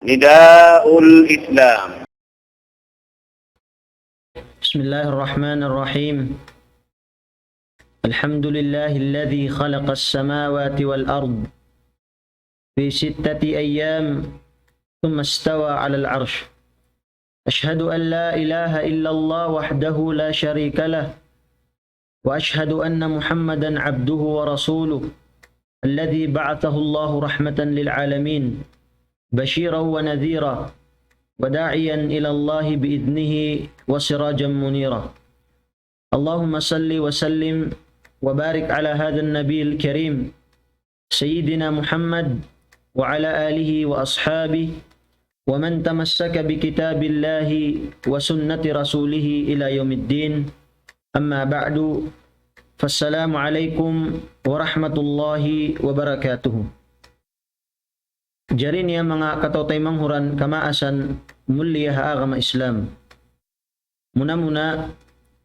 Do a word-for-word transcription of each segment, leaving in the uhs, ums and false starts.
نداء الإسلام. بسم الله الرحمن الرحيم. الحمد لله الذي خلق السماوات والأرض في ستة أيام ثم استوى على العرش. أشهد أن لا إله إلا الله وحده لا شريك له، وأشهد أن محمدا عبده ورسوله الذي بعثه الله رحمة للعالمين بشيرا ونذيرا وداعيا إلى الله بإذنه وسراجا منيرا. اللهم صل وسلم وبارك على هذا النبي الكريم سيدنا محمد وعلى آله وأصحابه ومن تمسك بكتاب الله وسنة رسوله إلى يوم الدين. أما بعد، فالسلام عليكم ورحمة الله وبركاته. Jari niya manga kataw-taymanghuran kamaasan mulia ha agama Islam. Muna-muna,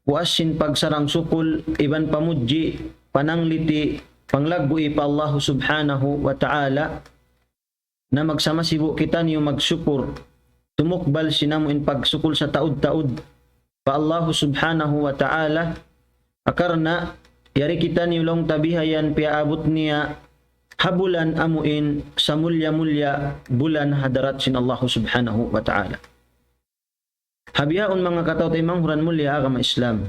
puas sin pagsarang-sukul iban pamudji, panangliti, panglaggu'i pa Allahu Subhanahu wa Ta'ala, na magsama sibu' kitaniyu magsukur, tumukbal sin amu in pagsukul sataud-taud pa Allahu Subhanahu wa Ta'ala, karna' yari kitaniyu laung ta bihayan piyaabut niya ha bulan amu in samulliya-mulliya bulan hadarat sin Allahu Subhanahu wa Ta'ala. Ha bihaun manga kataw-taymanghuran mulia agama Islam.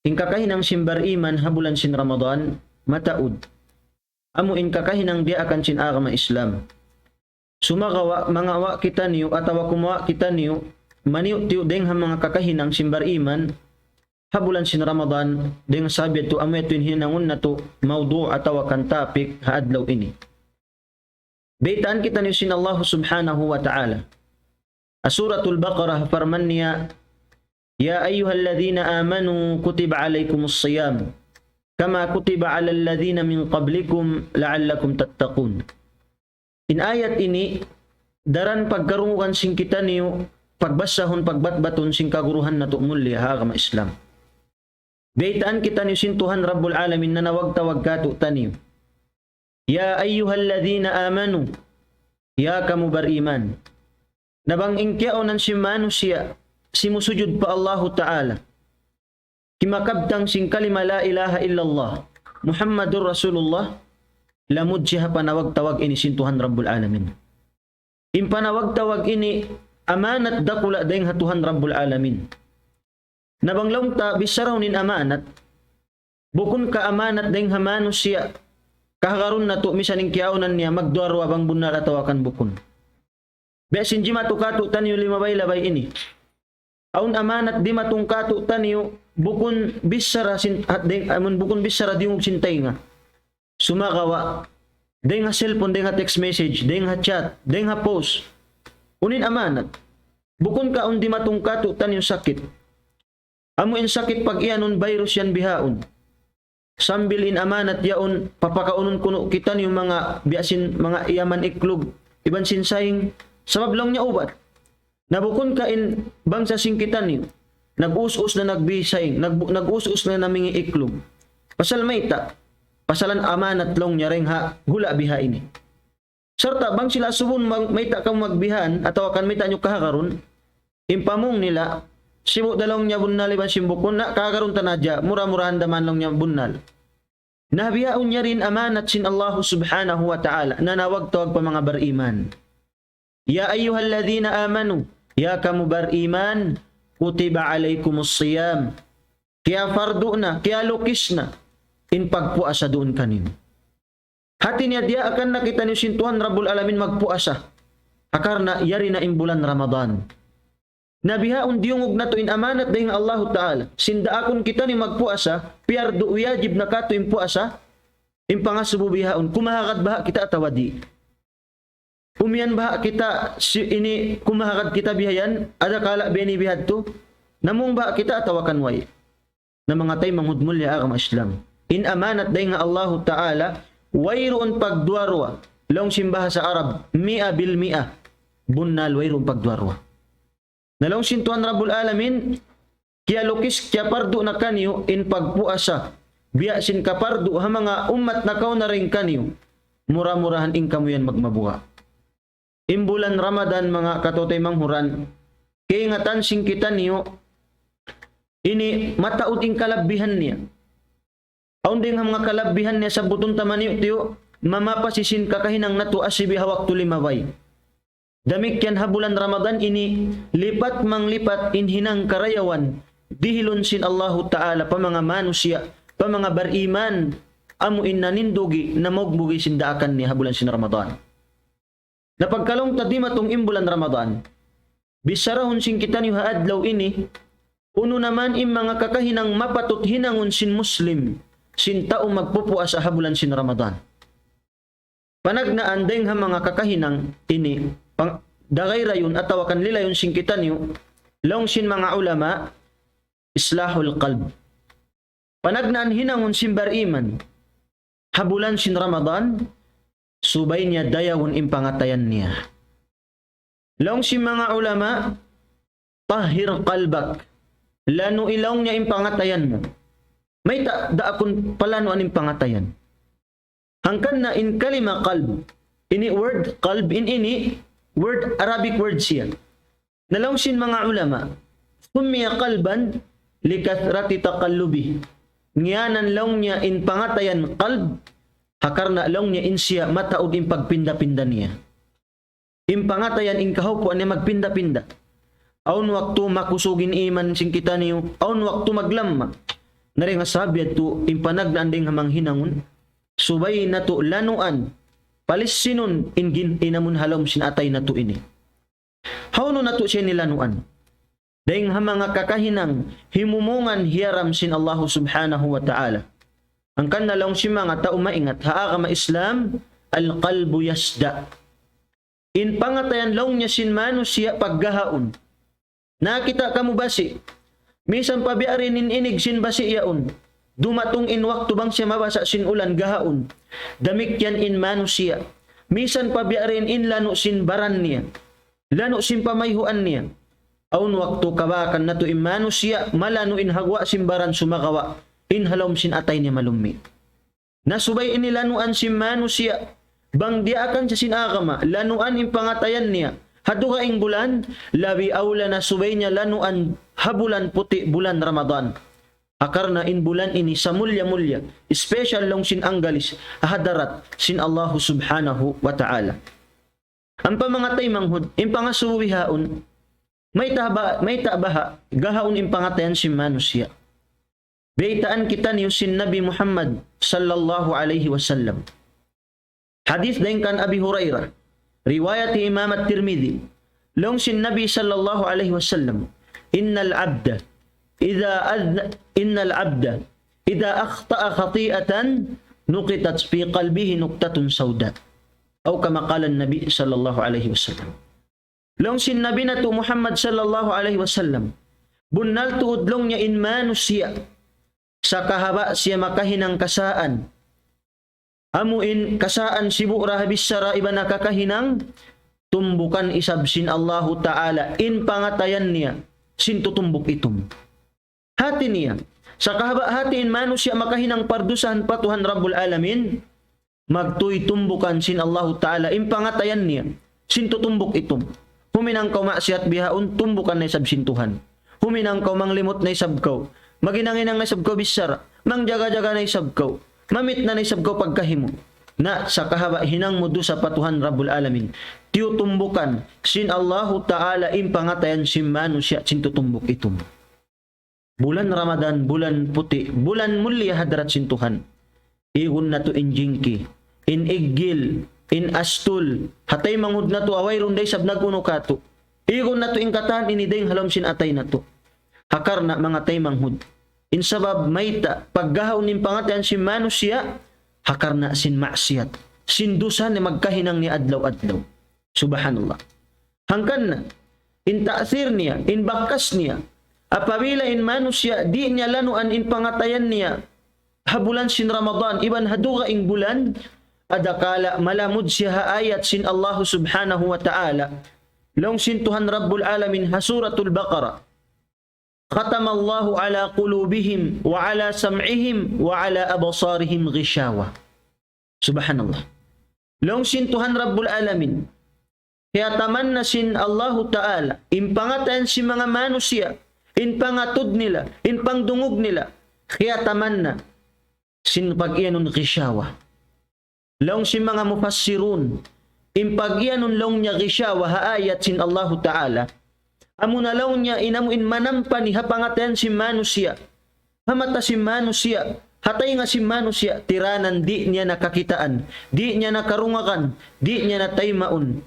In kakahinang sin bariman ha bulan sin Ramadan, mataud. Amu in kakahinang diyaakan sin agama Islam. Sumagawa', mangawa' kitaniyu, atawa kumawa' kitaniyu, maniyu'-tiyu' dayng ha manga kakahinang sin bariman, ha bulan sin Ramadan, dayng ha sabab yadtu amu yadtu in hinangun natu' mawdu' atawa kan topic ha adlaw ini. Baytaan kitaniyu sin Allahu Subhanahu wa Ta'ala. Ha Suratul Baqarah parman niya, يا أيها الذين آمنوا كتب عليكم الصيام كما كتب على الذين من قبلكم لعلكم تتقون. In ayat ini, daran pagkarungugan sin kitaniyu, pagbasahun, pagbatbatun sin kaguruhan natu' mulia ha agama Islam. Baytaan kitaniyu sin Tuhan Rabbul Alamin nanawag-tawag kātu'niyu. يا أيها الذين آمنوا, ya kamu bariman. Na bang in kiyaunan sin manusiya', simusujud pa Allahu Ta'ala, kimakabtang sin kalima لا إله إلا الله محمد رسول الله, lamud siya ha panawag-tawag ini sin Tuhan Rabbul Alamin. In panawag-tawag ini amanat dakula' dayng ha Tuhan Rabbul Alamin. Na bang laung ta bichara in amanat, bukun ka amanat dayng ha manusiya', kahagarun natu' misan in kiyaunan niya magduwa-ruwa bang bunnal atawa kan bukun. Biya' sin jimatu kātu'niyu limabay-labay ini. Awn amanat dimatung kātu'niyu, bukun bichara sin, hat dayng, amun bukun bichara diyungug sin taynga. Sumagawa', dayng ha cellphone, dayng ha text message, dayng ha chat, dayng ha post. Unu in amanat. Bukun ka awn dimatung kātu'niyu sakit. Amu in sakit pag-iyanun virus yan bihaun. Sambil in amanat yaun, papakaunun kunu' kitaniyu manga biya' sin manga iyaman iklug, iban sin saying, sabab laung niya ubat. Na bukun ka in bangsa sin kitaniyu, nag-us-us na nagbisaing, nag-, nag-us-us na namingi iklug. Pasal mayta', pasalan amanat laung niya dayng ha hula' biha ini. Sarta' bang sila subun mag-, mayta' kamu magbihan, atawa kan mayta' niyu kahagarun, in pamung nila, sibu' da laung niya bunnal iban sin bukun, na kahagarun ta na hadja, mura-murahan da man laung niya bunnal. Na bihaun yari in amanat sin Allahu Subhanahu wa Ta'ala, nanawag-tawag pa manga bariman. يا أيها الذين آمنوا, ya kamu bariman, كتب عليكم الصيام. Kiyapardu' na, kiyalukis na, in pagpuasa duun kaniyu. Hati niya diyaakan na kitaniyu sin Tuhan Rabbul Alamin magpuasa. Ha karna' yari na in bulan Ramadan. Na bihaun diyungug natu' in amanat dayng ha Allahu Ta'ala. Sin daakun kitaniyu magpuasa, piyardu' wajib na kātu' in puasa, in pangasubu bihaun, kumahagad baha' kita atawa di'. Umiyan baha' kita si-, ini kumahagad kita bihayan, ada kala' biya' ini bihadtu, namung baha' kita atawa kan way. Na manga taymanghud mulia agama Islam. In amanat dayng ha Allahu Ta'ala, wayruun pagduwa-ruwa. Laung sin bahasa Arab, مئة بالمئة. Bunnal wayruun pagduwa-ruwa. Na laung sin Tuhan Rabbul Alamin, kiyalukis, kiyapardu' na kaniyu in pagpuasa. Biya' sin kapardu' ha manga ummat nakauna dayng kaniyu. Mura-murahan in kamu yan magmabuga'. In bulan Ramadan, manga kataymanghuran, kaingatan sin kitaniyu, ini mataud in kalabbihan niya. Awn dayng ha manga kalabbihan niya sabbutun ta maniyu-tiyu, mamapasi sin kakahinang natu' asibi ha waktu limabay. Damikkiyan ha bulan Ramadan ini lipat manglipat in hinang karayawan dihilun sin Allahu Ta'ala pa manga manusiya', pa manga bariman, amu in nanindugi, namugbugi sin daakan niya ha bulan sin Ramadan. Na pagka laung ta dimatung in bulan Ramadan, bicharahun sin kitaniyu ha adlaw ini, unu na man in manga kakahinang mapatut hinangun sin Muslim, sin tau magpupuasa ha bulan sin Ramadan. Panagnaan dayng ha manga kakahinang ini, pang-, dagayrayun atawa kan lilayun sin kitaniyu, laung sin manga ulama, islahul qalb. Panagnaan hinangun sin bariman ha bulan sin Ramadan, subay niya dayawun in pangatayan niya. Laung sin manga ulama, tahhir qalbak. Lanui laung niya in pangatayan mu. Mayta' da aku palanuan in pangatayan? Hangkan na in kalima qalb. Ini word qalb, in ini word, Arabic word siya. Na laung sin manga ulama, سمي قلبا لكثرة تقلبه. Ngiyanan laung niya in pangatayan qalb, ha karna' laung niya in siya mataud in pagpinda-pinda niya. In pangatayan in kahawpuan niya magpinda-pinda. Awn waktu makusug in iman sin kitaniyu, awn waktu maglamma. Na dayng ha sabab yadtu in panagnaan dayng ha manga hinangun, subay natu' lanuan, palissinun in gin-, in amun ha lawm sin atay natu' ini. Hawnu natu' siya ini lanuan? Dayng ha manga kakahinang himumungan hiyaram sin Allahu Subhanahu wa Ta'ala. Hangkan na laung sin manga tau maingat ha agama Islam, القلب يصدأ. In pangatayan laung niya sin manusiya' paggahaun. Nakakita' kamu basi'. Misan pa biya' diin in inig sin basi' yaun. Dumatung in waktu bang siya mabasa' sin ulan gahaun. Damikkiyan in manusiya'. Misan pa biya' diin in lanu' sin baran niya. Lanu' sin pamayhuan niya. Awn waktu kabakan natu' in manusiya', malanu' in ha guwa' sin baran sumagawa'. In ha lawm sin atay niya malummi'. Na subay ini lanuan sin manusiya'. Bang diyaakan siya sin agama, lanuan in pangatayan niya. Ha dugaing bulan, labi awla na subay niya lanuan ha bulan puti', bulan Ramadan. Ha karna' in bulan ini samulliya-mulliya, special laung sin anggalis, ha hadarat sin Allahu Subhanahu wa Ta'ala. Ampa manga taymanghud, in pangasubu bihaun, mayta' ba-, mayta' baha', gahaun in pangatayan sin manusiya'. Baytaan kitaniyu sin Nabi Muhammad sallallahu alayhi wasallam. Hadith dayn kan Abi Hurairah, riwayat Imam At-Tirmidhi. Laung sin Nabi sallallahu alayhi wasallam, إن العبد إذا أذن-، إن العبد إذا أخطأ خطيئة نكتت في قلبه نكتة سوداء. أو كما قال النبي صلى الله عليه وسلم. Laung sin Nabi natu' Muhammad sallallahu alayhi wasallam, bunnal tuud laung niya in manusiya', sakahaba' siya makahinang kasaan, amu in kasaan sibu' ra ha bichara iban ha kakahinang, tumbukan isab sin Allahu Ta'ala in pangatayan niya sin tutumbuk itum. Hati niya, sakahaba' hati in manusiya' makahinang pardusahan pa Tuhan Rabbul Alamin, magtuy tumbukan sin Allahu Ta'ala in pangatayan niya sin tutumbuk itum. Huminang kaw maksiyat bihaun, tumbukan na isab sin Tuhan. Huminang kaw, manglimut na isab kaw. Maghinang-hinang na isab kaw bichara. Mangjaga-jaga na isab kaw. Mamit na na isab kaw pagkahi mu. Na sakahaba' hinang mu dusa pa Tuhan Rabbul Alamin, tiyutumbukan sin Allahu Ta'ala in pangatayan sin manusiya' sin tutumbuk itum. Bulan Ramadan, bulan puti', bulan mulia ha hadarat sin Tuhan. Igun natu' in jingki, in iggil, in astul, ha taymanghud natu' ha wayruun da isab nag-unu katu'. Igun natu' in katan ini dayng ha lawm sin atay natu'. Ha karna' manga taymanghud, in sabab mayta' paggahaun in pangatayan sin manusiya', ha karna' sin maksiyat, sin dusa niya magkahinang niya adlaw-adlaw. Subhanallah. Hangkan na, in ta'thir niya, in bakas niya, apabila in manusiya' di' niya lanuan in pangatayan niya ha bulan sin Ramadan, iban ha dugaing bulan, adakala' malamud siya ha ayat sin Allahu Subhanahu wa Ta'ala. Laung sin Tuhan Rabbul Alamin ha Suratul Baqarah, ختم الله على قلوبهم وعلى سمعهم وعلى أبصارهم غشاوة. Subhanallah. Laung sin Tuhan Rabbul Alamin, kiyataman na sin Allahu Ta'ala, in pangatayan sin manga manusiya', in pangatud nila, in pangdungug nila, kiyataman na sin pag-iyanun ghishawa. Laung sin manga mufassirun, in pag-iyanun laung niya ghishawa ha ayat sin Allahu Ta'ala, amuna laung niya in amu in manampani ha pangatayan sin manusiya', ha mata sin manusiya', ha taynga sin manusiya', tiranan di' niya na kakitaan, di' niya na karungagan, di' niya na taymaun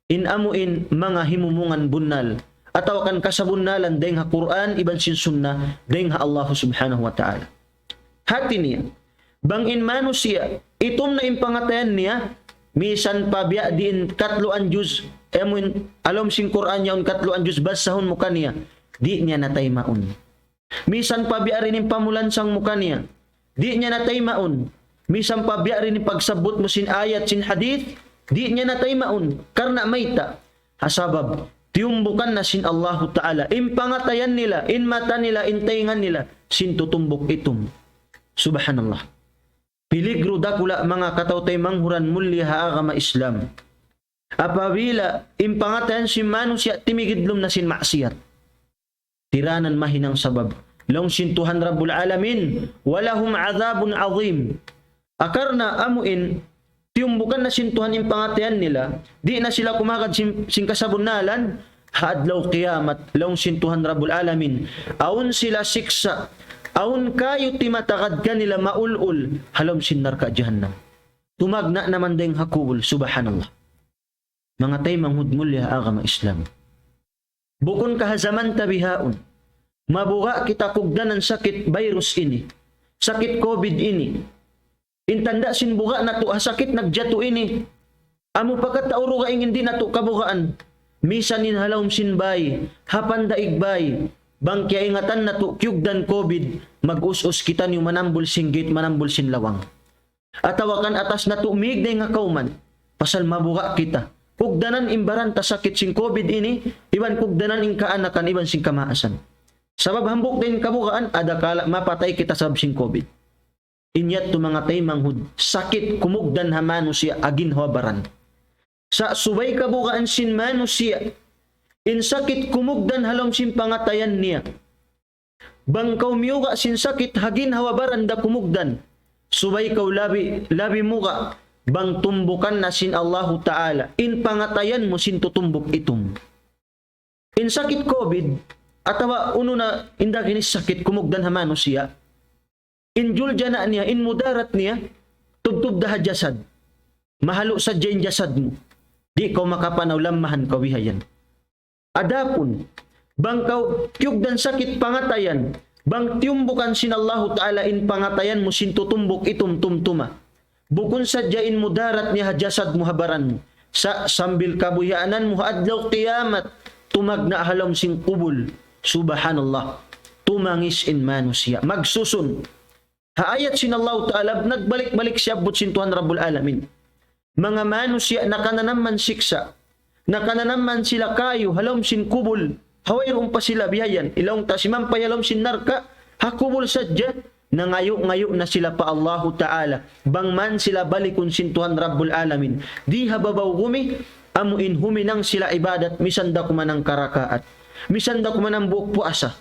in amu in manga himumungan bunnal, atawa kan kasabunnalan dayng ha Qur'an iban sin Sunnah, dayng ha Allah Subhanahu wa Ta'ala. Hati niya, bang in manusiya', itum na in pangatayan niya, misan pa biya' diin katluan juz, amu in ha lawm sin Qur'an yaun katluan juz, basahun mu kaniya, di' niya na taymaun. Misan pa biya' diin in pamulansang mu kaniya, di' niya na taymaun. Misan pa biya' diin in pagsabbut mu sin ayat, sin hadith, di' niya na taymaun. Karna' mayta'? Ha sabab, tiyumbukan na sin Allahu Ta'ala in pangatayan nila, in mata nila, in taynga nila, sin tutumbuk itum. Subhanallah. Piligru dakula', manga kataw-taymanghuran mulia ha agama Islam. Apabila in pangatayan sin manusiya' timigidlum na sin maksiyat, tiranan mahinang sabab. Laung sin Tuhan Rabbul Alamin, وَلَهُمْ عَذَابٌ عَظِيمٌ. Akarna' amu in, tiyumbukan na sin Tuhan in pangatayan nila, di' na sila kumagad sin, sin kasabunnalan, ha adlaw kiyamat, laung sin Tuhan Rabbul Alamin, awn sila siksa', awn kayu timatagad kanila maul-ul, ha lawm sin narka' jahannam. Tumagna' naman dayng ha kubul, subhanallah. Manga taymanghud mulia ha agama Islam. Bukun ka ha jaman ta bihaun, mabuga' kita kugdanan sakit virus ini, sakit COVID ini. In tanda' sin buga' natu' ha sakit nagjatu ini. Amu pagka tau dugaing in di' natu' kabugaan. Misan in ha lawm sin bay, ha pandaig bay. Bang kiyaingatan natu' kiyugdan COVID, mag-us-us kitaniyu manambul sin gate, manambul sin lawang. Atawa kan atas natu' mīg dayng ha kawman. Pasal mabuga' kita. Kugdanan in baran ta sakit sin COVID ini, iban kugdanan in kaanakan, iban sin kamaasan. Sabab hambuuk da in kabugaan, adakala mapatay kita sabab sin COVID. In yadtu manga taymanghud, sakit kumugdan ha manusiya' ha ginhawa-baran. Sa' subay kabugaan sin manusiya', in sakit kumugdan ha lawm sin pangatayan niya. Bang kaw miyuga' sin sakit ha ginhawa-baran da kumugdan, subay kaw labi, labi muga', bang tumbukan na sin Allahu Ta'ala in pangatayan mu sin tutumbuk itum. In sakit COVID, atawa unu na in daginis sakit kumugdan ha manusiya', in juljana' niya, in mudarat niya, tubtub da ha jasad. Mahalu' sadja in jasad mu. Di' kaw makapanaw, lammahan kaw bihayan. Adapun, bang kaw kiyugdan sakit pangatayan, bang tiyumbukan sin Allahu Ta'ala in pangatayan mu sin tutumbuk itum tumtuma. Bukun sadja in mudarat niya ha jasad mu, ha baran mu. Sa' sambil kabuyaanan mu ha adlaw kiyamat, tumagna' ha lawm sin kubul. Subhanallah. Tumangis in manusiya'. Magsusun. Ha ayat sin Allahu Ta'ala, nagbalik-balik siyabbut sin Tuhan Rabbul Alamin. Manga manusiya' nakananam man siksa', nakananam man sila kayu ha lawm sin kubul, ha wayruun pa sila bihayan, laung ta simampay ha lawm sin narka', ha kubul sadja, nangayu'-ngayu' na sila pa Allahu Ta'ala, bang man sila balikun sin Tuhan Rabbul Alamin. Di ha babaw gumi, amu in huminang sila ibadat, misan da kuman hangka rakaat, misan da kuman hambuuk puasa.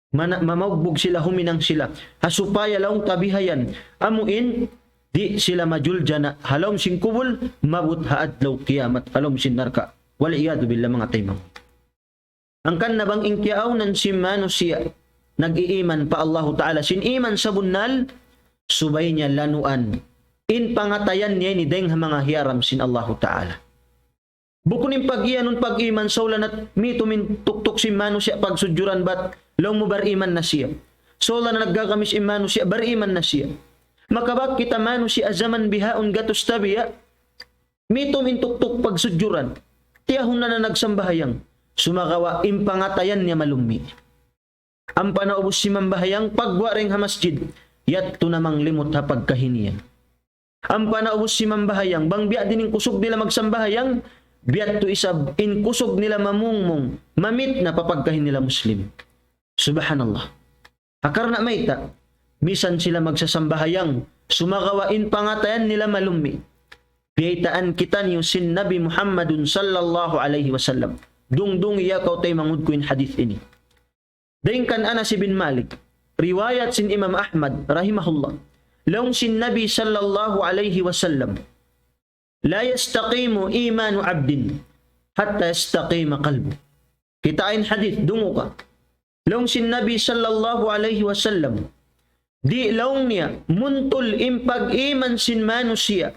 Mana-, mamaugbug sila, huminang sila. Ha supaya laung ta bihayan, amu in, di' sila majuljana' ha lawm sin kubul, maabut ha adlaw kiyamat, ha lawm sin narka'. والعياذ بالله, manga taymanghud. Hangkan na bang in kiyaawnan sin manusiya', nag-iiman pa Allahu Ta'ala, sin iman sabunnal, subay niya lanuan in pangatayan niya ini dayng ha manga hiyaram sin Allahu Ta'ala. Bukun in pag-iyanun pag-iman, saula na mitum in tuktuk sin manusiya' pagsudjuran bat, laung mu bar-iman na siya. Saula na naggagamis in manusiya', bar-iman na siya. Makabak kita manusiya' jaman bihaun gatus tabiya', mitum in tuktuk pagsudjuran. Tiyahun na na nagsambahayang. Sumagawa' in pangatayan niya malummi'. Ampa na ubus simambahayang, pagguwa' dayng ha masjid, yadtu na manglimut ha pagkahi niya. Ampa na ubus simambahayang, bang biya' diin in kusug nila magsambahayang, biya' yadtu isab in kusug nila mamungmung, mamit na pa pagkahi nila Muslim. Subhanallah. Ha karna' mayta', misan sila magsasambahayang, sumagawa' in pangatayan nila malummi'. Biyaytaan kitaniyu sin Nabi Muhammadun sallallahu alayhi wasallam. Dungdungi ya kaw taymanghud ku in hadith ini. Dayn kan Anas ibn Malik, riwayat sin Imam Ahmad rahimahullah. Laung sin Nabi sallallahu alayhi wasallam, لا يستقيم إيمان عبد حتى يستقيم قلبه. Kitaa in hadith, dunguga. Laung sin Nabi sallallahu alayhi wasallam, di' laung niya muntul in pag-iman sin manusiya'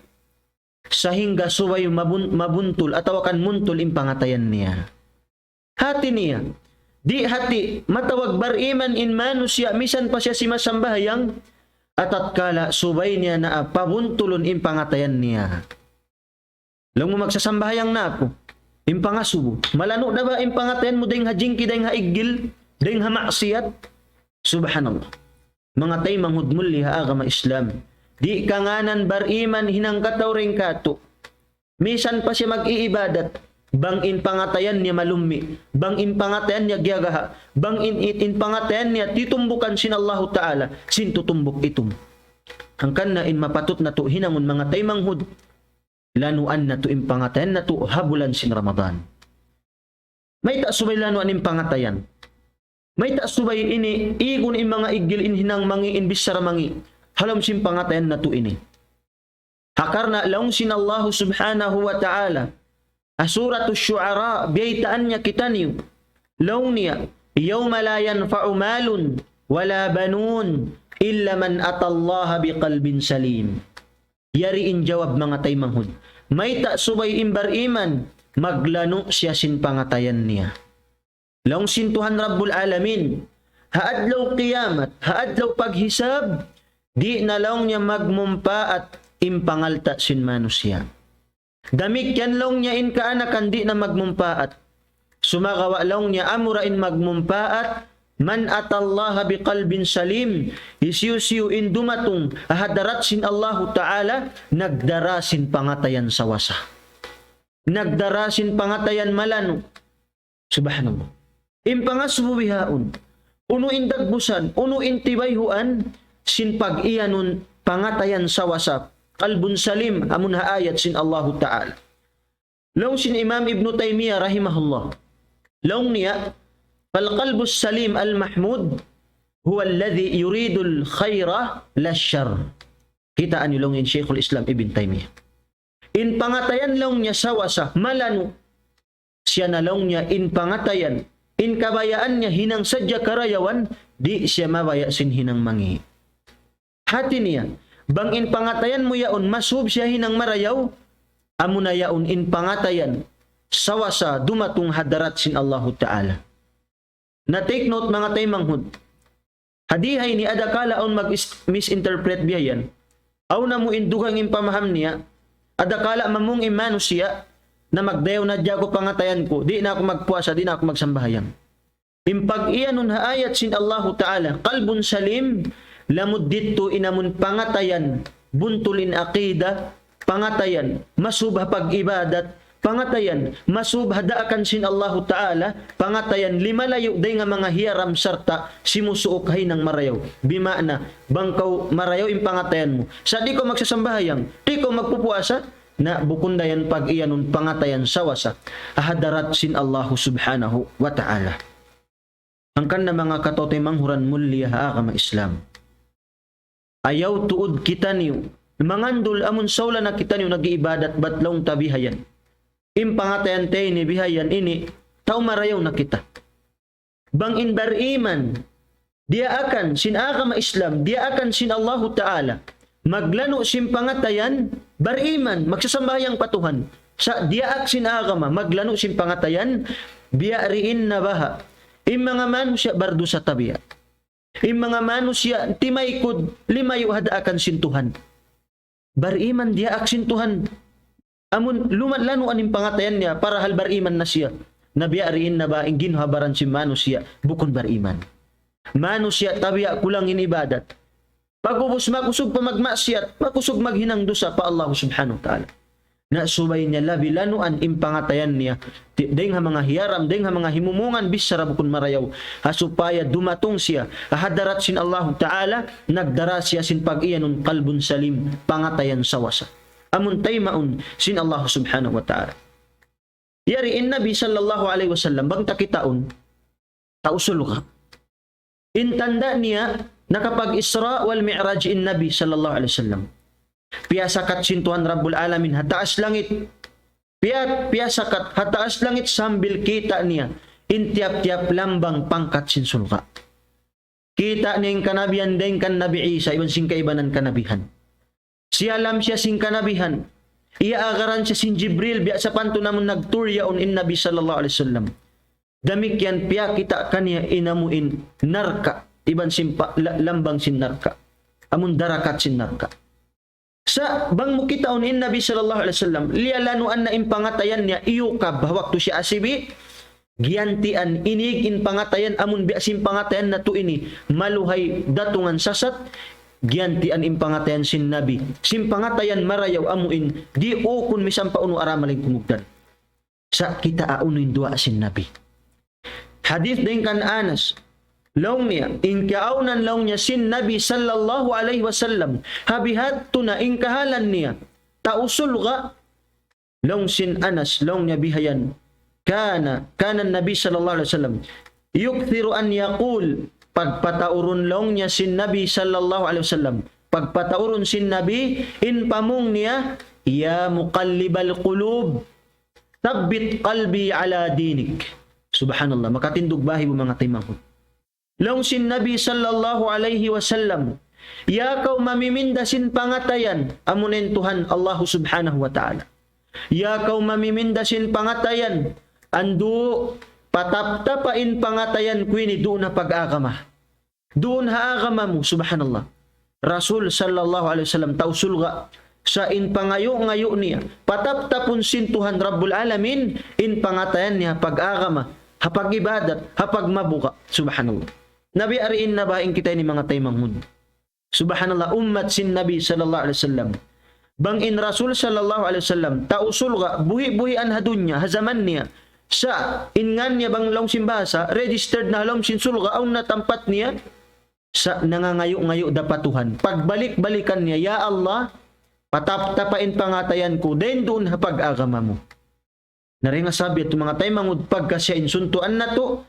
sahingga subay mabun-, mabuntul atawa kan muntul in pangatayan niya. Hati niya, di' hati matawag bariman in manusiya' misan pa siya simasambahayang, atatkala subay niya na pabuntulun in pangatayan niya. Laung mu magsasambahayang na aku, in pangasubu, malanu' da ba in pangatayan mu dayng ha jingki, dayng ha iggil, dayng ha maksiyat? Subhanallah. Manga taymanghud mulliya ha agama Islam. Di' kangānan bariman hinang kataw dayng kātu'. Misan pa siya mag-iibadat, bang in pangatayan niya malummi', bang in pangatayan niya giyagaha', bang in, in, in pangatayan niya titumbukan sin Allahu Ta'ala, sin tutumbuk itum. Hangkan na in mapatut natu' hinangun manga taymanghud, lanuan natu' in pangatayan natu' ha bulan sin Ramadan. Mayta' subay lanuan in pangatayan? Mayta' subay ini igun in manga iggil in hinang mangi', in bichara mangi', ha lawm sin pangatayan natu' ini? Ha karna' laung sin Allahu Subhanahu wa Ta'ala, ha Suratul Shu'ara, biyaytaan niya kitaniyu, laung niya, يوم لا ينفع مال ولا بنون إلا من أتى الله بقلب سليم. Yari in jawab manga taymanghud. Mayta' subay in bariman, maglanu' siya sin pangatayan niya. Laung sin Tuhan Rabbul Alamin, ha adlaw kiyamat, ha adlaw paghisab, di' na laung niya magmumpaat in pangalta' sin manusiya'. Damikkiyan laung niya in kaanakan di' na magmumpaat. Sumagawa' laung niya amura in magmumpaat, من أتى الله بقلب سليم, hisiyu-siyu in dumatung ha hadarat sin Allahu Ta'ala, nagdara sin pangatayan sawasa. Nagdara sin pangatayan malanu'. Subhanallah. In pangasubu bihaun, unu in dagbusan, unu in tibayhuan, sin pag-iyanun pangatayan sawasa, قلب سليم, amun ha ayat sin Allahu Ta'ala. Laung sin Imam Ibn Taymiyyah rahimahullah. Laung niya, فالقلب السليم المحمود هو الذي يريد الخير لا الشر. Kitaa niyu laung in Shaykhul Islam Ibn Taymiyyah. In pangatayan laung niya sawasa, malanu', siya na laung niya in pangatayan, in kabayaan niya hinang sadja karayawan, di' siya mabaya' sin hinang mangi'. Hati niya, bang in pangatayan mu yaun masub siya hinang marayaw, amuna yaun in pangatayan sawasa dumatung hadarat sin Allahu Ta'ala. Na take note, manga taymanghud. Hadiha ini adakala awn mag-is-, misinterpret biya' yan. Awn amu in dugang in pamaham niya, adakala mamung in manusiya' na magdayaw na hadja aku pangatayan ku, di' na aku magpuasa, di' na aku magsambahayang. In pag-iyanun ha ayat sin Allahu Ta'ala, قلب سليم, lamud didtu in amun pangatayan, buntul in aqida, pangatayan, masub ha pag-ibadat, pangatayan, masub ha daakan sin Allahu Ta'ala, pangatayan, limalayu' dayn ha manga hiyaram sarta' simusuuk ha hinang marayaw. Bima'na, bang kaw marayaw in pangatayan mu. Sa' di' kaw magsasambahayang, di' kaw magpupuasa, na bukun da yan pag-iyanun pangatayan sawasa ha hadarat sin Allahu Subhanahu wa Ta'ala. Hangkan na manga kataw-taymanghuran mulliya ha agama Islam. Ayaw tuud kitaniyu mangandul amun saula na kitaniyu nag-iibadat bat laung ta bihayan. In pangatayan ta ini bihayan ini, tau marayaw na kita. Bang in bariman, diyaakan sin agama Islam, diyaakan sin Allahu Ta'ala, maglanu' sin pangatayan, bariman, magsasambahayang pa Tuhan. Sa' diyaak sin agama, maglanu' sin pangatayan, biya' diin na baha'. In manga manusiya' bardusa tabiya'. In manga manusiya' timaykud limayu' ha daakan sin Tuhan. Bariman diyaak sin Tuhan. Amun lumat lanuan in pangatayan niya, parahal bariman na siya. Na biya' diin na ba in ginhawa-baran sin manusiya', bukun bariman. Manusiya' tabiya' kulang in ibadat. Pag'ubus makusug pa magmaksiyat, makusug maghinang dusa pa Allah Subhanahu wa Ta'ala. Na subay niya labi lanuan in pangatayan niya, ti-, dayng ha manga hiyaram, dayng ha manga himumungan, bichara bukun marayaw. Ha supaya dumatung siya ha hadarat sin Allahu Ta'ala, nagdara siya sin pag-iyanun qalbun salim, pangatayan sawasa. amun taymaun sin Allah Subhanahu wa Ta'ala. Yari in Nabi sallallahu alayhi wasallam, bang ta kitaun, tau surga'. In tanda' niya, nakapag-Isra wal Mi'raj in Nabi sallallahu alayhi wasallam. Piyasakat sin Tuhan Rabbul Alamin ha taas langit. Piya-, piyasakat ha taas langit sambil kita' niya in tiyap-tiyap lambang pangkat sin surga'. Kita' niya in kanabihan dayn kan Nabi Isa iban sin kaibanan kanabihan. Siyalam siya sin kanabihan. Iyaagaran siya sin Jibril, biya' sapantun amun nag-tour yaun in Nabi sallallahu alayhi wasallam. Damikkiyan piyakita' kaniya in amu in narka', iban sin pa-, la-, lambang sin narka'. Amun darakat sin narka'. Sa' bang mu kitaun in Nabi sallallahu alayhi wasallam, liyalanuan na in pangatayan niya iyukab ha waktu siya asibi', giyantian inig in pangatayan amun biya' sin pangatayan natu' ini, maluhay datungan sasat, giyantian in pangatayan sin Nabi. Sin pangatayan marayaw amu in, di' ukun misan pa unu aramal in kumugdan. Sa' kitaa unu in duwaa sin Nabi. Hadith dayn kan Anas, laung niya, in kaawnan laung niya sin Nabi sallallahu alayhi wasallam, ha bihadtu na in kahalan niya, tau surga', laung sin Anas, laung niya bihayan, كان، كان النبي صلى الله عليه وسلم يكثر أن يقول, pagpataurun laung niya sin Nabi sallallahu alayhi wasallam, pagpataurun sin Nabi, in pamung niya, يا مقلب القلوب ثبت قلبي على دينك. Subhanallah, makatindug bahi bu manga taymanghud. Laung sin Nabi sallallahu alayhi wasallam, "Ya kaw mamiminda sin pangatayan, amuna in Tuhan Allahu Subhanahu wa Ta'ala. Ya kaw mamiminda sin pangatayan, andu' pataptapa in pangatayan ku ini duun ha pag-agama. Duun ha agama mu," subhanallah. Rasul sallallahu alayhi wasallam tau surga', sa' in pangayu'-ngayu' niya, pataptapun sin Tuhan Rabbul Alamin, in pangatayan niya ha pag-agama, ha pag-ibadat, ha pagmabuga'. Subhanallah. Nabi, ariin na ba in kita ini manga taymanghud? Subhanallah, ummat sin Nabi sallallahu alayhi wasallam. Bang in Rasul sallallahu alayhi wasallam, tau surga', buhi'-buhian ha dunya, ha jaman niya. Sa' in ngan niya bang laung sin bahasa, registered na ha lawm sin surga', awn na tampat niya. Sa' nangangayu'-ngayu' da pa Tuhan. Pagbalik-balikan niya, "Ya Allah, pataptapa in pangatayan ku, dayn duun ha pag-agama mu." Na dayn ha sabab yadtu manga taymanghud, pagka siya in suntuan natu',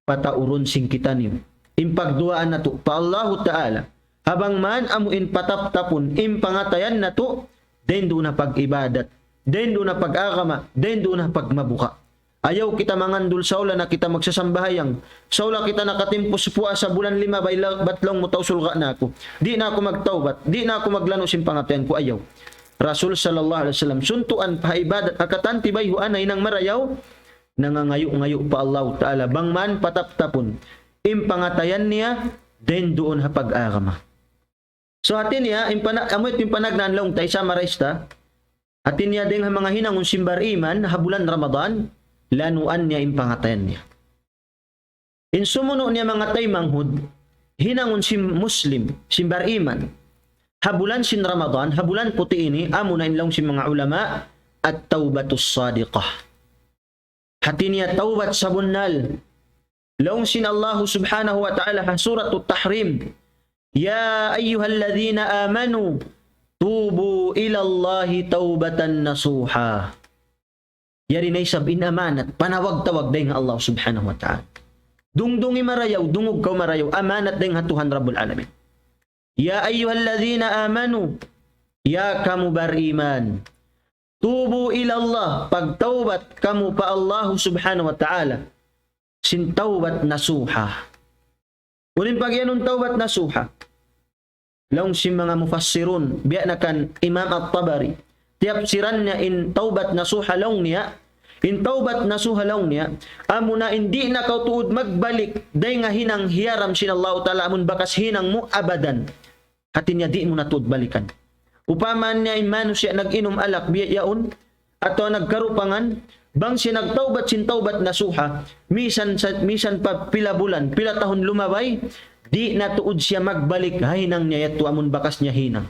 pataurun sin kitaniyu in pagduwaa natu' pa Allahu Ta'ala. Ha bang man amu in pataptapun in pangatayan natu', dayn duun ha pag-ibadat, dayn duun ha pag-agama, dayn duun ha pagmabuga'. Ayaw kita mangandul, "Saula na kita magsasambahayang. Saula kita nakatimpus puasa bulan lima, bay la-, bat laung mu tau surga' na aku. Di' na aku magtawbat. Di' na aku maglanu' sin pangatayan ku." Ayaw. Rasul sallallahu alayhi wasallam, suntuan pa ha ibadat ha katan tibayhuan na hinang marayaw, nangangayu'-ngayu' pa Allahu Ta'ala, bang man pataptapun in pangatayan niya, dayn duun ha pag-agama. So, hati niya, in pana-, amu yadtu in panagnaan laung ta, i-summarize ta. Hati niya, dayn ha manga hinangun sin bar-iman, ha bulan Ramadan, lanuan niya in pangatayan niya. In sumunu' niya manga taymanghud, hinangun sin Muslim, sin bar-iman, ha bulan sin Ramadan, ha bulan puti' ini, amuna in laung sin manga ulama, at-tawbatus sadiqah. Hati niya tawbat sabunnal. Laung sin Allahu Subhanahu wa Ta'ala ha Suratut Tahrim, "Ya ayyuhalladhina amanu, tubu ilallahi tawbatan nasuha." Yari na isab in amanat, panawag-tawag dayn ha Allah Subhanahu wa Ta'ala. Dungdungi marayaw, dungug kaw marayaw, amanat dayn ha Tuhan Rabbul Alamin. "Ya ayyuhalladhina amanu," ya kamu bar-iman. "Tubu ilallah," pagtawbat kamu pa Allahu Subhanahu wa Ta'ala. Sin tawbat nasuha. Unu in pagiyanun tawbat nasuha? Laung sin manga mufassirun, biya' na kan Imam At-Tabari, tiyapsiran niya in tawbat nasuha laung niya, in tawbat nasuha laung niya, amuna in di' na kaw tuud magbalik dayn ha hinang hiyaram sin Allahu Ta'ala amun bakas hinang mu abadan. Hati niya di' mu na tuud balikan. Upama niya in manusiya' nag-inum alak biya' yaun, atawa nagkarupangan, bang siya nagtawbat sin tawbat nasuha, misan sa, misan pa pila bulan, pila tahun lumabay, di' na tuud siya magbalik ha hinang niya yadtu amun bakas niya hinang.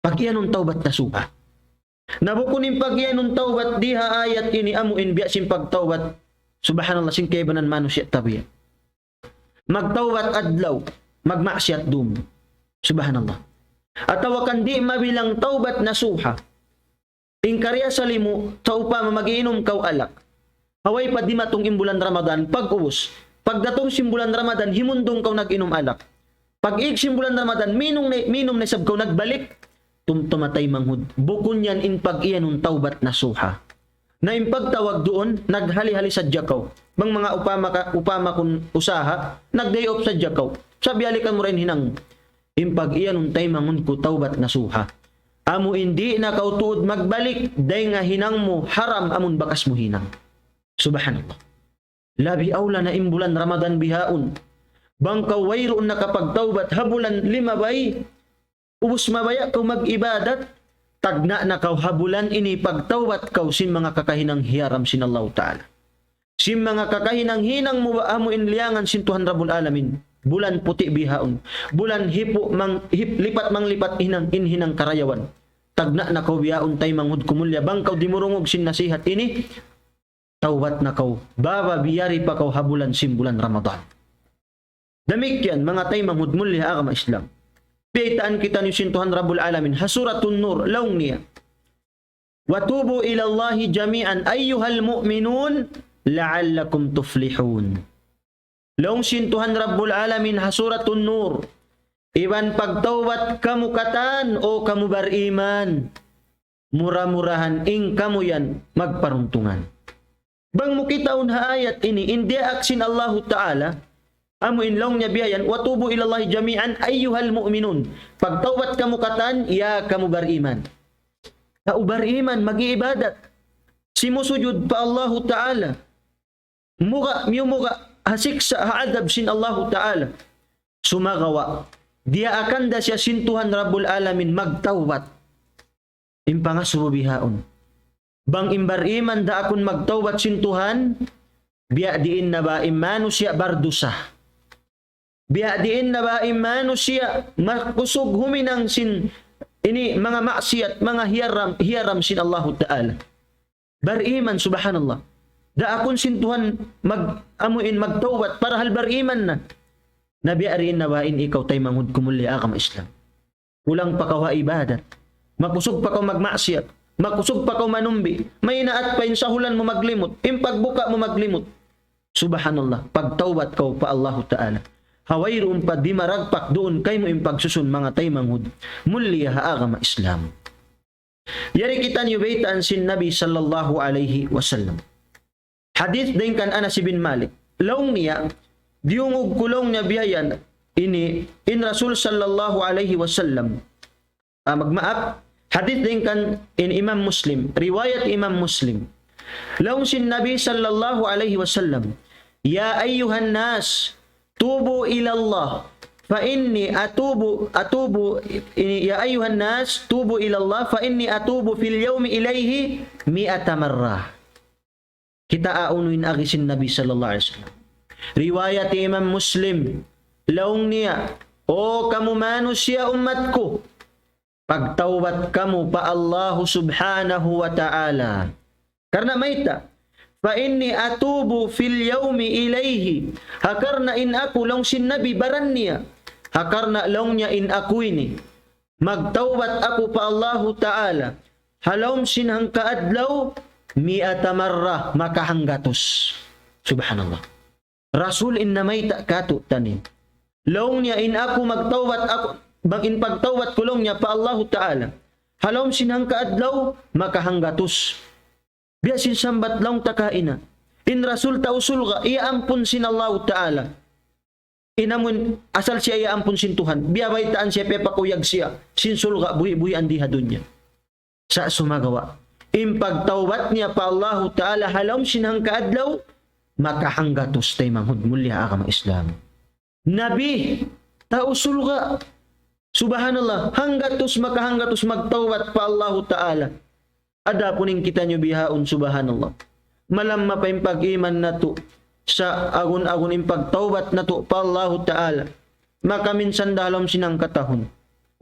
Pagiyanun tawbat nasuha. Na bukun in pagiyanun tawbat di ha ayat ini amu in biya' sin pagtawbat. Subhanallah, sin kaibanan manusiya' tabiya'. Magtawbat adlaw, magmaksiyat dum. Subhanallah. Atawa kan di' mabilang tawbat nasuha. In karna' asal mu, kaupama mag-iinum kaw alak. Ha way pa dimatung in bulan Ramadan, pag-ubus. Pagdatung sin bulan Ramadan, himundung kaw nag-inum alak. Pag-ig sin bulan Ramadan, minum na, minum na isab kaw nagbalik. Tumtuma taymanghud. Bukun yan in pag-iyanun tawbat nasuha. Na in pagtawag duun, naghali-hali sadja kaw. Bang manga upama ka, upama kun usaha, nag-day off sadja kaw. Sa' biyalikan mu ra in hinang. In pag-iyanun taymanghud ku tawbat nasuha. Amu in di' na kaw tuud magbalik, dayn ha hinang mu haram amun bakas mu hinang. Subhanallah. Labi awla na in bulan Ramadan bihaun. Bang kaw wayruun nakapagtawbat ha bulan limabay, ubus mabaya' kaw mag-ibadat, tagna' na kaw ha bulan ini pagtawbat kaw sin manga kakahinang hiyaram sin Allahu Ta'ala. Sin manga kakahinang hinang mu ba amu in liyangan sin Tuhan Rabbul Alamin. Bulan puti' bihaun. Bulan hipu' mang, hip-, lipat manglipat hinang, in hinang karayawan. Tagna' na kaw bihaun taymanghud ku mulliya. Bang kaw dimurungug sin nasihat ini, tawbat na kaw. Baba biyari pa kaw ha bulan sin bulan Ramadan. Damikkiyan, manga taymanghud mulliya ha agama Islam. Biyaytaan kitaniyu sin Tuhan Rabbul Alamin. Ha Suratun Nur, laung niya. وتوبوا إلى الله جميعا أيها المؤمنون لعلكم تفلحون. Laung sin Tuhan Rabbul Alamin ha Suratun Nur, iban pagtawbat kamu katan, o kamu bariman, mura-murahan in kamu yan magparuntungan. Bang mu kitaun ha ayat ini, in diyaak sin Allahu Ta'ala, amu in laung niya biya' yan, وتوبوا إلى الله جميعا أيها المؤمنون. Pagtawbat kamu katan, ya kamu bariman. Tau bariman, mag-iibadat. Simusujud pa Allahu Ta'ala. Muga', miyumuga', ha siksa', ha adab sin Allahu Ta'ala. Sumagawa', diyaakan da siya sin Tuhan Rabbul Alamin magtawbat. In pangasubu bihaun. Bang in bariman da akun magtawbat sin Tuhan, biya' diin na ba in manusiya' bardusa. Biya' diin na ba in manusiya' makusug huminang sin ini manga maksiyat, manga hiyaram, hiyaram sin Allahu Ta'ala. Bariman, subhanallah. Da akun sin Tuhan mag, amuin magtawbat, parahal bariman na. Na biya' diin na ba in ikaw taymanghud ku mulliya agama Islam. Kulang pa kaw ha ibadat. Makusug pa kaw magmaksiyat. Makusug pa kaw manumbi. Maynaat pa in sahulan mu maglimut. In pagbuka' mu maglimut. Subhanallah. Pagtawbat kaw pa Allahu Ta'ala. Ha wayruun pa dimaragpak duun kaymu in pagsusun manga taymanghud. Mulliya ha agama Islam. Yari kitaniyu baytaan sin Nabi sallallahu alayhi wasallam. Hadith dayn kan Anas ibn Malik. Laung niya, diyungug ku laung niya biya' yan, ini, in Rasul sallallahu alayhi wasallam. Ah, magmaap, hadith dayn kan in Imam Muslim, riwayat Imam Muslim. Laung sin Nabi sallallahu alayhi wasallam, يا أيها الناس توبوا إلى الله فإني أتوب، أتوب، يا أيها الناس توبوا إلى الله فإني أتوب في اليوم إليه مائة مرة. Kitaa unu in agi sin Nabi sallallahu alayhi wasallam. Riwayat Imam Muslim, laung niya, "O kamu manusiya' ummat ku, pagtawbat kamu pa Allahu subhanahu wa ta'ala." Karna' mayta', فإني أتوب في اليوم إليه. Ha karna' in aku laung sin Nabi baran niya. Ha karna' laung niya in aku ini. Magtawbat aku pa Allahu Ta'ala. Ha lawm sin hangka adlaw, مائة مرة, makahanggatus. Subhanallah. Rasul in namayta' katu'taniyu. Laung niya in aku magtawbat aku, bang in pagtawbat ku laung niya pa Allahu Ta'ala. Ha lawm sin hangka adlaw, makahanggatus. Biya' sin sambat laung ta kaina. In Rasul tau surga', iyaampun sin Allahu Ta'ala. In amun asal siya iyaampun sin Tuhan. Biya' baytaan siya, piyapakuyag siya sin surga' buhi'-buhian di ha dunya. Sa' sumagawa', in pagtawbat niya pa Allahu Ta'ala ha lawm sin hangka adlaw, makahanggatus taymanghud mulliya agama Islam. Nabi, tau surga'. Subhanallah, hanggatus, makahanggatus magtawbat pa Allahu Ta'ala. Adapun in kitaniyu bihaun, subhanallah. Malamma pa in pag-iman natu', sa' agun-agun in pagtawbat natu' pa Allahu Ta'ala. Makaminsan da ha lawm sin hangka tahun.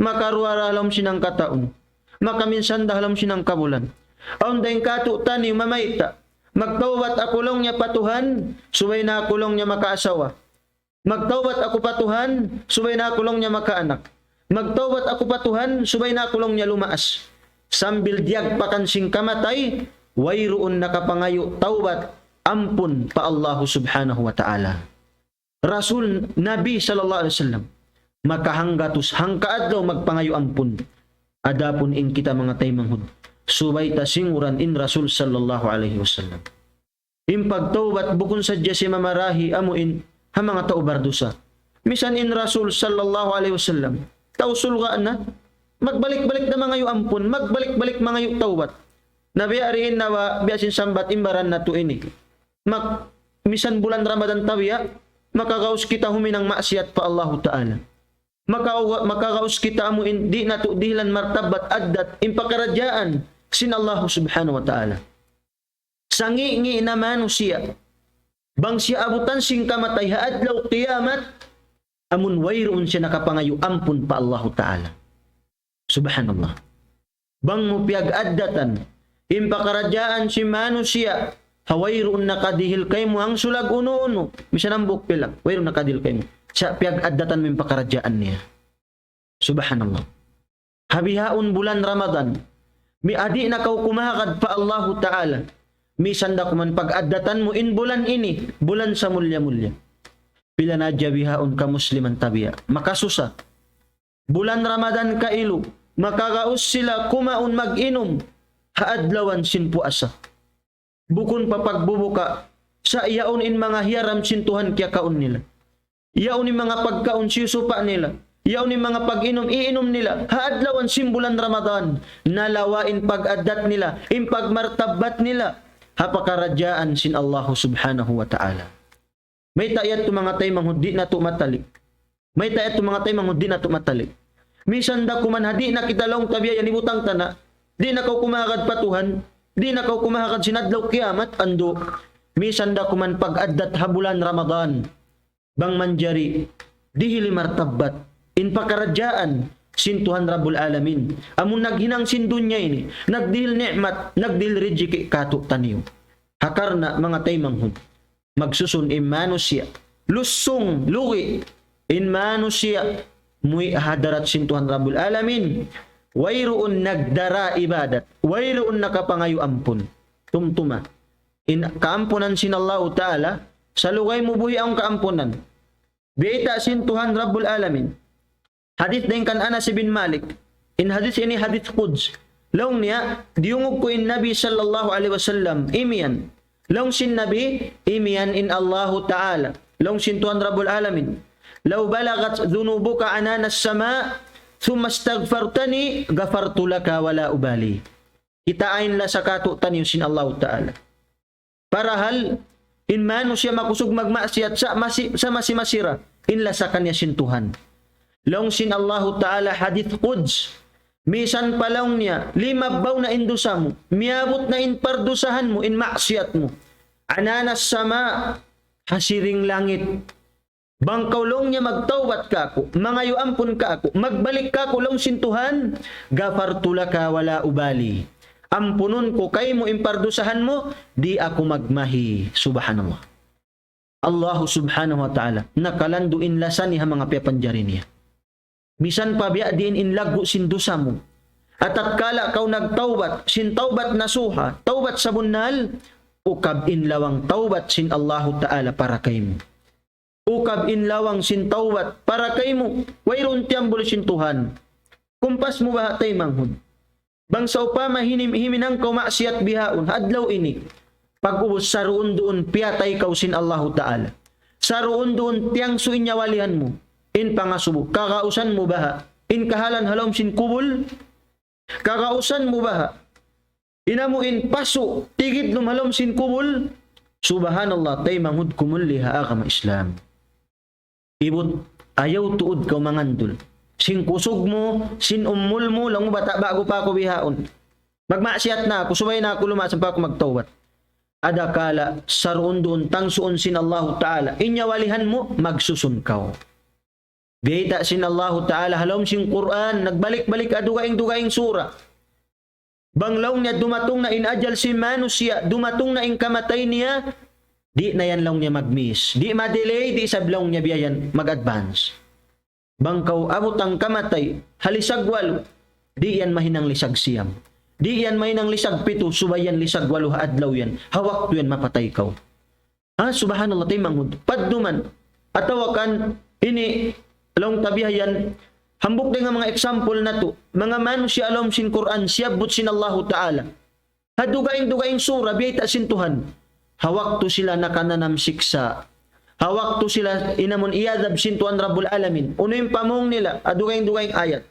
Makaruwa da ha lawm sin hangka tahun. Makaminsan da ha lawm sin hangka bulan. Awn da in katu'taniyu mamayta'. Magtawbat aku laung niya pa Tuhan, subay na aku laung niya makaasawa. Magtawbat aku pa Tuhan, subay na aku laung niya makaanak. Magtawbat aku pa Tuhan, subay na aku laung niya lumaas. sambil diyagpakan sin kamatay, wayruun nakapangayu' tawbat, ampun pa Allahu Subhanahu wa Ta'ala. Rasul Nabi sallallahu alayhi wasallam, makahanggatus hangka adlaw magpangayu' ampun. Adapun in kita manga taymanghud, subay ta singuran in Rasul sallallahu alayhi wasallam. In pagtawbat bukun sadja siya mamarahi amu in ha manga tau bardusa. Misan in Rasul sallallahu alayhi wasallam, tau surga' na, magbalik-balik da mangayu' ampun, magbalik-balik mangayu' tawbat. Na biya' diin na ba, biya' sin sambat in baran natu' ini. Mag-, misan bulan Ramadan tabiya', makagaus kita huminang maksiat pa Allahu Ta'ala. Maka-, makagaus kita amu in di' natu' dihilan martabbat addat in pakaradjaan sin Allahu Subhanahu wa Ta'ala. Sangi'-ngi' na manusiya', bang siya abutan sin kamatay ha adlaw kiyamat, amun wayruun siya nakapangayu' ampun pa Allahu Ta'ala. Subhanallah. Bang mu piyag-addatan in pakaradjaan sin manusiya', ha wayruun nakadihil kaymu hangsulag unu-unu, misan hambuuk pilak, wayruun nakadihil kaymu. Sa' piyag-addatan mu in pakaradjaan niya. Subhanallah. Ha bihaun bulan Ramadan, mi-, adi' na kaw kumahagad pa Allahu Ta'ala. Misan da kuman pag-addatan mu in bulan ini, bulan samulliya-mulliya. Pila na hadja bihaun kamusliman tabiya', makasusa. Bulan Ramadan kailu, makagaus sila kumaun mag-inum ha adlawan sin puasa. Bukun pa pagbubuka, sa' yaun in manga hiyaram sin Tuhan kiyakaun nila. Yaun in manga pagkaun siyusupa nila. Yaun in manga pag-inum iinum nila ha adlawan sin bulan Ramadan. Nalawa' in pag-addat nila, in pagmartabbat nila ha pakaradjaan sin Allahu Subhanahu wa Ta'ala. Mayta' yadtu manga taymanghud di' natu' matali'. Mayta' yadtu manga taymanghud di' natu' matali'. Misan da kuman ha di' na kita laung tabiya' yan ibutang ta na, di' na kaw kumahagad pa Tuhan, di' na kaw kumahagad sin adlaw kiyamat, andu'. Misan da kuman pag-addat ha bulan Ramadan. Bang manjari, dihili martabbat in pakaradjaan sin Tuhan Rabbul Alamin. Amun naghinang sin dunya ini, nagdihil ni'mat, nagdihil rijiki' kātu'niyu. Ha karna' manga taymanghud, magsusun in manusiya', lusung, lugi' in manusiya', muwi' ha hadarat sin Tuhan Rabbul Alamin. Wayruun nagdara ibadat, wayruun nakapangayu' ampun. Tumtuma in kaampunan sin Allahu Ta'ala, salugay mu buhi' awn kaampunan. Biyayta' sin Tuhan Rabbul Alamin. Hadith dayn kan Anas ibn Malik. In hadith ini hadith Quds. Laung niya, diyungug ku in Nabi sallallahu alayhi wasallam, imiyan. Laung sin Nabi, imiyan in Allahu Ta'ala. Laung sin Tuhan Rabbul Alamin. لو بلغت ذنوبك عنان السماء ثم استغفرتني غفرت لك ولا أبالي. Kitaa in lasa kātu'niyu sin Allahu Ta'ala. Parahal, in manusiya' makusug magmaksiyat sa' masi-, sa' masi-masi ra, in lasa kaniya sin Tuhan. Laung sin Allahu Ta'ala hadith Quds, misan pa laung niya, limabbaw na in dusa mu, miyabut na in pardusahan mu, in maksiyat mu. عنان السماء, ha siring langit. Bang kaw laung niya magtawbat kāku', mangayu' ampun kāku', magbalik kāku' laung sin Tuhan, غفرت لك ولا أبالي. Ampunun ku kaymu in pardusahan mu, di' aku magmahi. Subhanallah. Allahu Subhanahu wa Ta'ala, nakalandu' in lasa niya ha manga piyapanjari niya. Misan pa biya' diin in laggu' sin dusa mu. Atatkala kaw nagtawbat, sin tawbat nasuha, tawbat sabunnal, ukab in lawang tawbat sin Allahu Ta'ala para kaymu. Ukab in lawang sin tawbat para kaymu, wayruun tiyambul sin Tuhan. Kumpas mu baha' taymanghud. Bang sawpama hinim-, himinang kaw maksiyat bihaun, adlaw ini. Pag'ubus saruun-duun piyatay kaw sin Allahu Ta'ala. Saruun-duun tiyangsu' in nyawalihan mu. In pangasubu, kagausan mu baha'. In kahalan ha lawm sin kubul, kagausan mu baha'. In amu in pasu', tigidlum ha lawm sin kubul. Subhanallah, taymanghud ku mulliya ha agama Islam. Ibut, ayaw tuud kaw mangandul. Sin kusug mu, sin umul mu, laung mu bata' ba'gu pa aku bihaun. Magmaksiyat na aku, subay na aku luma' sampay aku magtawbat. Adakala, saruun-duun tangsuun sin Allahu Ta'ala. In nyawalihan mu, magsusun kaw. Biyayta' sin Allahu Ta'ala, ha lawm sin Qur'an, nagbalik-balik ha dugaing-dugaing sura. Bang laung niya dumatung na in ajal sin manusiya', dumatung na in kamatay niya, di' na yan laung niya mag-miss. Di' ma-delay, di' isab laung niya biya' yan mag-advance. Bang kaw abut in kamatay, ha lisag walu, di' yan mahinang lisag siyam. Di' yan mahinang lisag pitu, subay yan lisag walu ha adlaw yan. Ha waktu yan mapatay kaw. Ha, subhanallah, taymanghud. Padduman. Atawa kan ini laung ta bihayan, hambuuk dayn ha manga example natu', manga manusiya' ha lawm sin Qur'an, siyabbut sin Allahu Ta'ala. Ha dugaing-dugaing sura, biyayta' sin Tuhan. Ha waktu sila nakananam siksa'. Ha waktu sila in amun iyadab sin Tuhan Rabbul Alamin. Unu in pamung nila, ha dugaing-dugaing ayat.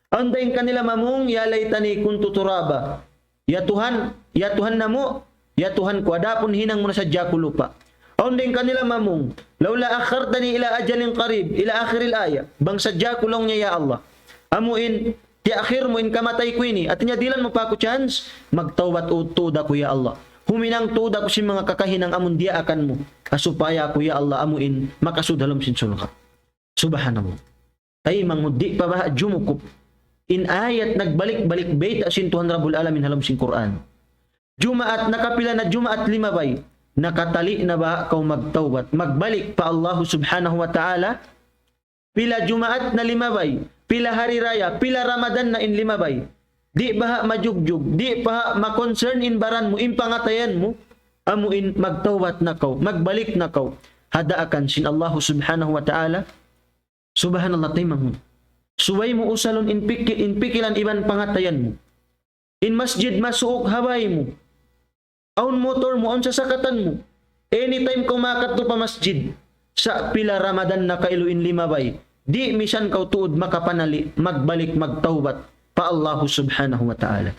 Awn dayn kanila mamung, يا ليتني كنت ترابا. Ya Tuhan, ya Tuhan namu', ya Tuhan ku, adapun hinang mu na sadja aku lupa'. Awn dayn kanila mamung, لولا أخرتني إلى أجل قريب، إلى آخر الآية. Bang sadja aku laung niya, ya Allah. Amu in, tiyakhir mu in kamatay ku ini. Hātinya dihilan mu pa aku chance, magtawbat tuud aku, ya Allah. Huminang tuud aku sin manga kakahinang amun diyaakan mu. Ha supaya aku, ya Allah, amu in makasud ha lawm sin surga'. Subhanallah. Taymanghud, di' pa baha' jumukup in ayat nagbalik-balik bayta' sin Tuhan Rabbul Alamin ha lawm sin Qur'an. Jumaat, nakapila na Jumaat limabay, nakatali na baha' kaw magtawbat, magbalik pa Allahu Subhanahu wa Ta'ala? Pila Jumaat na limabay, pila hari raya, pila Ramadan na in limabay. Di' baha' majugjug, di' baha' ma-concern in baran mu, in pangatayan mu, amu in magtawbat na kaw, magbalik na kaw ha daakan sin Allahu Subhanahu wa Ta'ala. Subhanallah, taymanghud. Subay mu usalun in piki-, in pikilan iban pangatayan mu. In masjid masuuk ha bāy mu. Awn motor mu, awn sasakatan mu. Anytime kaw makadtu pa masjid. Sa' pila Ramadan nakailu in limabay. Di' misan kaw tuud makapanali', magbalik, magtawbat pa Allahu Subhanahu wa Ta'ala.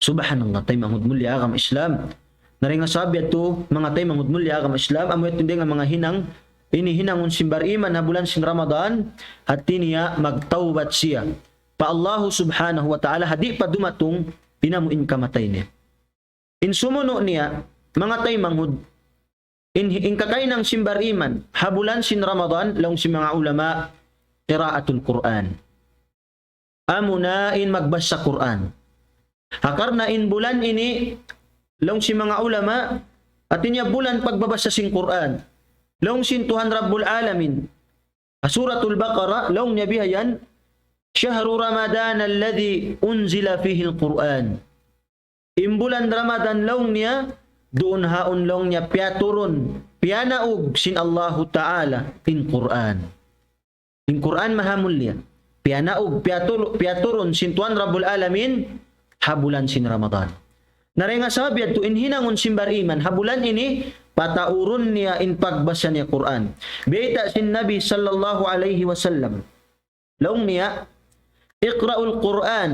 Subhanallah, taymanghud mulliya agama Islam. Na dayn ha sabab yadtu, manga taymanghud mulliya agama Islam, amu yadtu dayn ha manga hinang, ini hinangun sin bariman ha bulan sin Ramadan, hāti niya magtawbat siya pa Allahu Subhanahu wa Ta'ala, ha di' pa dumatung in amu in kamatay niya. In sumunu' niya, manga taymanghud, in, in kakahinang sin bariman ha bulan sin Ramadan, laung sin manga ulama, qiraatul Qur'an. Amuna in magbasa Qur'an. Ha karna' in bulan ini, laung sin manga ulama, hāti niya bulan pagbabasa sin Qur'an. Laung sin Tuhan Rabbul Alamin, ha Suratul Baqarah, laung niya bihayan, شهر رمضان الذي أنزل فيه القرآن. In bulan Ramadan laung niya, duun ha yaun laung niya piyaturun, piyanaug sin Allahu Ta'ala in Qur'an. In Qur'an maha mulliya. Piyanaug, piyatulu-, piyaturun sin Tuhan Rabbul Alamin ha bulan sin Ramadan. Na dayn ha sabab yadtu in hinangun sin bariman ha bulan ini, pataurun niya in pagbasa niya Qur'an. Bayta' sin Nabi sallallahu alayhi wasallam. Laung niya, اقرأوا القرآن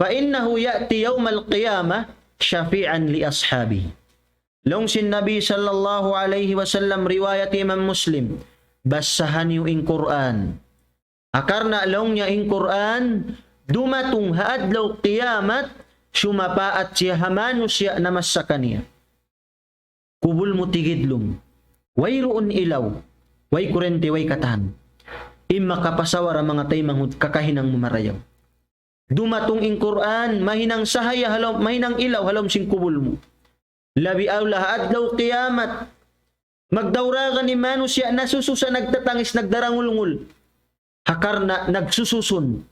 فإنه يأتي يوم القيامة شفيعا لأصحابه. Laung sin Nabi sallallahu alayhi wasallam, riwayat Imam Muslim, basaha niyu in Qur'an. Ha karna' laung niya in Qur'an, dumatung ha adlaw kiyamat, sumapaat siya ha manusiya' namassa kaniya. Kubul mu tigidlum. Wayruun ilaw. Way kurente, way katahan. In makapasawara manga taymanghud kakahinang mu marayaw. Dumatung in Qur'an, mahinang sahaya ha lawm, mahinang ilaw ha lawm sin kubul mu. Labi awla ha adlaw kiyamat. Magdauragan in manusiya', nasususa, nagtatangis, nagdarangulngul. Ha karna' nagsususun.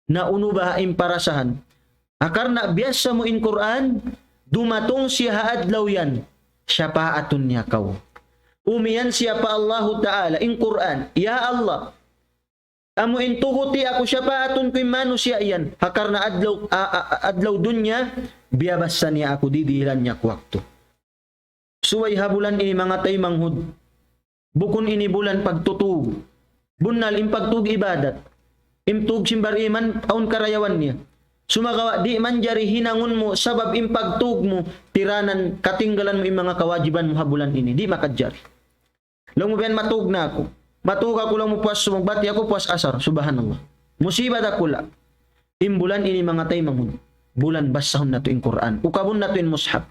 Na unu baha' in parasahan. Ha karna' biyasa mu in Qur'an, dumatung siya ha adlaw yan, siyapaatun niya kaw. Umiyan siya pa Allahu Ta'ala, in Qur'an, "Ya Allah, amu in tuguti aku, siyapaatun ku in manusiya' yan, ha karna' adlaw, a, a, a, adlaw dunya, biyabasa niya aku, didihilan niya aku waktu." Subay ha bulan ini manga taymanghud. Bukun ini bulan pagtutug. Bunnal in pagtug ibadat. In tug sin bariman, awn karayawan niya. Sumagawa' di' manjari hinangun mu, sabab in pagtug mu, tiranan katinggalan mu in manga kawajiban mu ha bulan ini. Di' makajari. Laung mu biyan matug na aku. Matug aku laung mu puas subung, bati aku puas asar. Subhanallah. Musiba dakula'. In bulan ini manga taymanghud, bulan basahun natu' in Qur'an. Ukabun natu' in mushaf.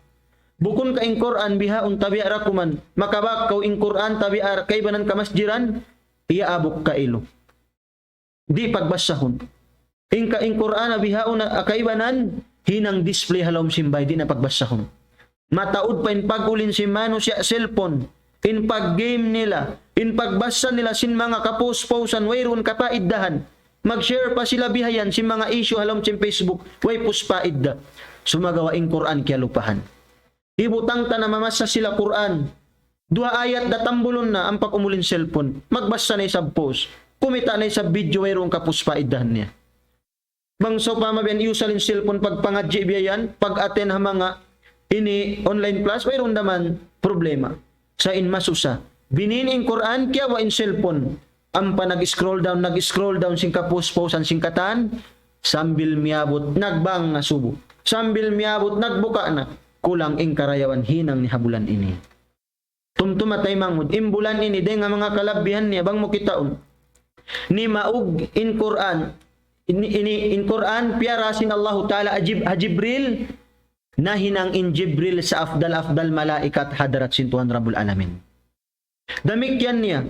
Bukun ka in Qur'an bihaun tabiya' ra kuman, makabak kaw in Qur'an tabiya' ra kaibanan kamasjiran, iyaabuk kailu. Di' pagbasahun. In ka in Qur'an bihaun na kaibanan, hinang display ha lawm sin bay, di' na pagbasahun. Mataud pa in pag-ulin sin manusiya' cellphone, in pag-game nila, in pagbasa nila sin manga kapus-pusan, wayruun kapaiddahan. Mag-share pa sila bihayan sin manga issue ha lawm sin Facebook, way puspaidda. Sumagawa' in Qur'an kiyalupahan. Hibutang ta na mamassa sila Qur'an. Duwa ayat da tambulun na, ampa kumuli in cellphone. Magbassa na isab post. Kumita' na isab video, wayruun kapuspaiddahan niya. Bang sawpama biya' yan iyusal in cellphone pagpangadji' biya' yan, pag-attend ha manga ini online class, wayruun da man problema. Sa' in masusa, binin in Qur'an, kiyawa' in cellphone. Ampa nag-scroll down, nag-scroll down sin kapost-postan sin katan, sambil miyabut, nagbang na subu. Sambil miyabut, nagbuka na. Kulang in karayawan hinang niya ha bulan ini. Tumtuma taymanghud, in bulan ini, dayn ha manga kalabihan niya, bang mu kitaun. Nimaug in Qur'an, ini, ini, in Qur'an, piyara sin Allahu Ta'ala ha Jib-, ha Jibril, nahinang in Jibril sa afdal-afdal malaikat hadarat sin Tuhan Rabbul Alamin. Damikkiyan niya,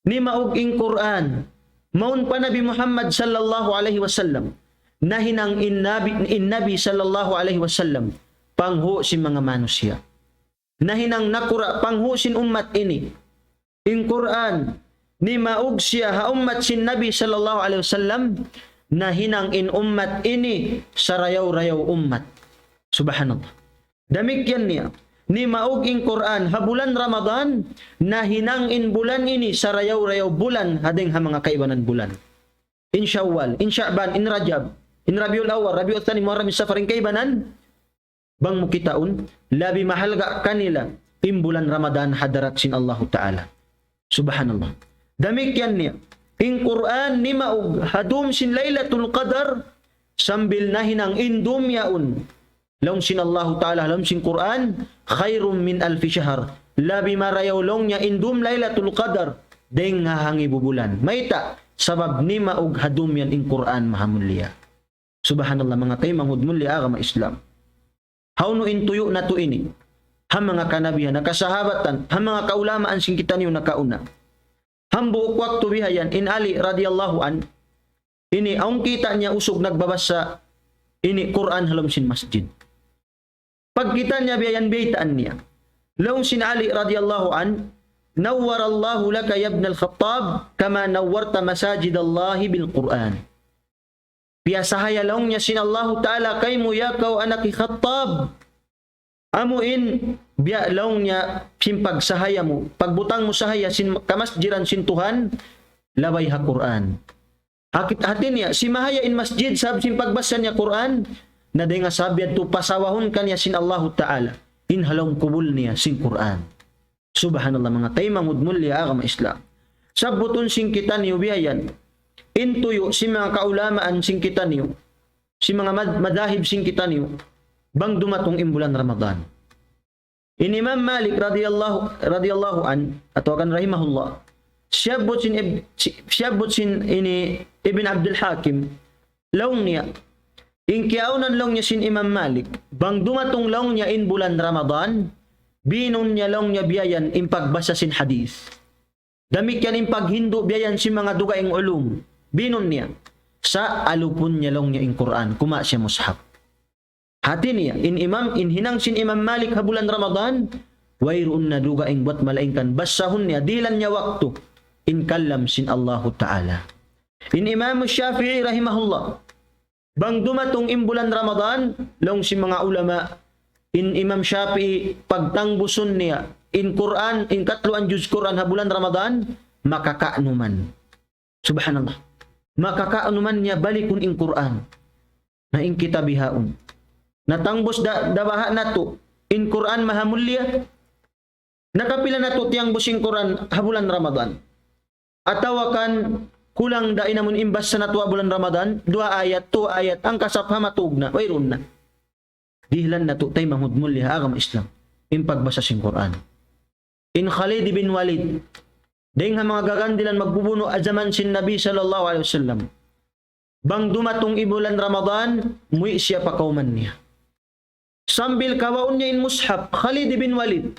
nimaug in Qur'an, mawn pa Nabi Muhammad sallallahu alayhi wasallam, nahinang in Nabi, in Nabi sallallahu alayhi wasallam, panghu' sin manga manusiya'. Nahinang nakura' panghu' sin ummat ini. In Qur'an, nimaug siya ha ummat sin Nabi sallallahu alayhi wasallam, nahinang in ummat ini sarayaw-rayaw ummat. Subhanallah. Damikkiyan niya, nimaug in Qur'an ha bulan Ramadan, nahinang in bulan ini sarayaw-rayaw bulan ha dayng ha manga kaibanan bulan. In Shawwal, in Sha'ban, in Rajab, in Rabiul Awwal, Rabiul Thani, Muharram, in Safar, in kaibanan, bang mu kitaun, labi mahalga' kanila in bulan Ramadan hadarat sin Allahu Ta'ala. Subhanallah. Damikkiyan niya, in Qur'an nimaug ha dum sin Laylatul Qadar, sambil nahinang in dum yaun. Laung sin Allahu Ta'ala, laung sin Qur'an, خير من ألف شهر. Labi marayaw laung niya in dum Laylatul Qadar, dayng ha hangibu bulan. Mayta', sabab nimaug ha dum yan in Qur'an mahamulliya. Subhanallah, manga taymanghud mulliya agama Islam. Hawnu in tuyu' natu' ini? Ha manga kanabihan, ha kasahabatan, ha manga kaulamaan sin kitaniyu nakauna. Hambuuk waktu bihayan, in Ali radiyallahu an, ini awn kita' niya usug nagbabassa ini Qur'an ha lawm sin masjid. Pagkita' niya bihayan, biyaytaan niya. Laung sin Ali radiyallahu an, نور الله لك يا ابن الخطاب كما نورت مساجد الله بالقرآن. Piyasahaya laung niya sin Allahu Ta'ala kaymu ya kaw anak hi Khattab. Amu in biya' laung niya sin pagsahaya mu, pagbutang mu sahaya sin kamasjiran sin Tuhan, labay ha Qur'an. Hakit-, hati niya, simahaya in masjid sabab sin pagbassa niya Qur'an, na dayn ha sabab yadtu pasawahun kaniya sin Allahu Ta'ala, in ha lawm kubul niya sin Qur'an. Subhanallah, manga taymanghud mulliya agama Islam. Sabbutun sin kitaniyu bihayan, in tuyu' sin manga kaulamaan sin kitaniyu, sin manga mad-, madahib sin kitaniyu, bang dumatung in bulan Ramadan. In Imam Malik radiyallahu, radiyallahu an, atawa kan rahimahullah, siyabbut sin Ib-, si-, siyabbut sin ini Ibn Abdul Hakim, laung niya, in kiyaunan laung niya sin Imam Malik, bang dumatung laung niya in bulan Ramadan, binun niya laung niya bihayan in pagbassa sin hadith. Damikkiyan in paghindu' bihayan sin manga dugaing ulum. Binun niya. Sa' alupun niya laung niya in Qur'an, kuma' siya mushaf. Hati niya, in imam, in hinang sin Imam Malik ha bulan Ramadan, wayruun na dugaing buwat malaingkan bassahun niya, dihilan niya waktu, in kalam sin Allahu Ta'ala. In Imam Shafi'i rahimahullah, bang dumatung in bulan Ramadan, laung sin manga ulama, in Imam Shafi'i pagtangbusun niya in Qur'an, in katluan juz Qur'an ha bulan Ramadan, makakaunuman. Subhanallah. Makakaunuman niya balikun in Qur'an. Na in kita bihaun. Natangbus da, da baha' natu', in Qur'an mahamulliya. Nakapila natu' tiyangbus in Qur'an ha bulan Ramadan. Atawa kan kulang da in amun in bassa natu' ha bulan Ramadan, duwa ayat, tū ayat, hangkasap ha matug na, wayruun na. Dihilan natu' taymanghud mulliya agama Islam, in pagbassa sin Qur'an. In Khalid bin Walid, dayn ha manga gagandilan magbubunu' ha jaman sin Nabi sallallahu alayhi wasallam. Bang dumatung in bulan Ramadan, muwi' siya pa kawman niya. Sambil kawaun niya in mushaf, Khalid bin Walid.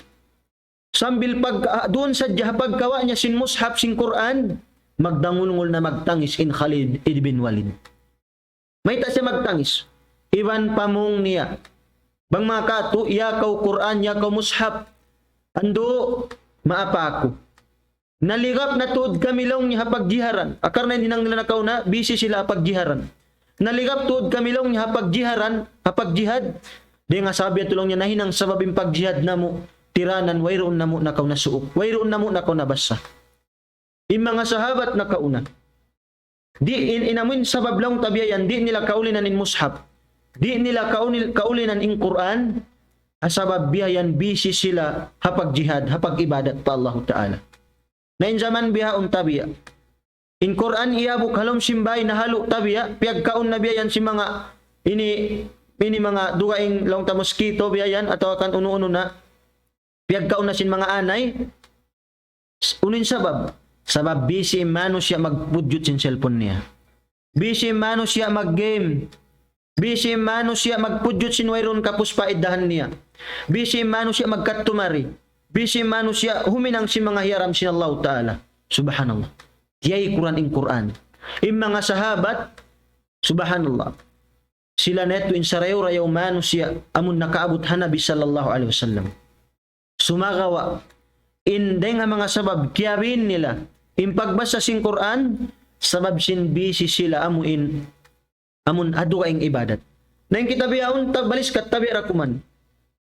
Sambil pag, ah, duun sadja ha pagkawa' niya sin mushaf sin Qur'an, magdangulngul na magtangis in Khalid bin Walid. Mayta' siya magtangis? Iban pamung niya. Bang manga katu', ya kaw Qur'an, ya kaw mushaf. Andu', maapa aku. Naligap na tuud kami laung niya ha pagjiharan. Karna' in hinang nila nakauna, busy sila ha pagjiharan. Naligap tuud kami laung niya ha pagjiharan, ha pagjihad. Dayn ha sabab yadtu laung niya nahinang sabab in pagjihad namu', tiranan, wayruun namu' nakauna suuk. Wayruun namu' nakauna basa. In manga sahabat nakauna. Di' in, in amuin sabab laung ta biya' yan, di' nila kaulinan in mushaf. Di' nila kaunil-, kaulinan in Qur'an. Ha sabab biya' yan busy sila ha pagjihad, ha pag-ibadat pa Allahu Ta'ala. Na in jaman bihaun ta biya'. In Qur'an iyabuk ha lawm sin bāy nahalu' ta biya', piyagkaun na biya' yan sin manga ini, ini manga dugaing laung ta mosquito biya' yan, atawa kan unu-unu na. Piyagkaun na sin manga anay. Unu in sabab? Sabab busy in manusiya' magpudjut sin cellphone niya. Busy in manusiya' mag-game. Busy in manusiya' magpudjut sin wayruun kapus paidahan niya. Busy in manusiya' magkatumari. Busy in manusiya' huminang sin manga hiyaram sin Allahu Ta'ala. Subhanallah. Kiyaykuran in Qur'an. In manga sahabat, subhanallah. Sila na yadtu in sarayaw-rayaw manusiya' amun nakaabut ha Nabi sallallahu alayhi wasallam. Sumagawa', in dayng ha manga sabab, kiyabiin nila, in pagbasa sin Qur'an, sabab sin busy sila amu in, amun ha dugaing ibadat. Na in kita bihaun, ta-, baliskat ta biya' da kuman.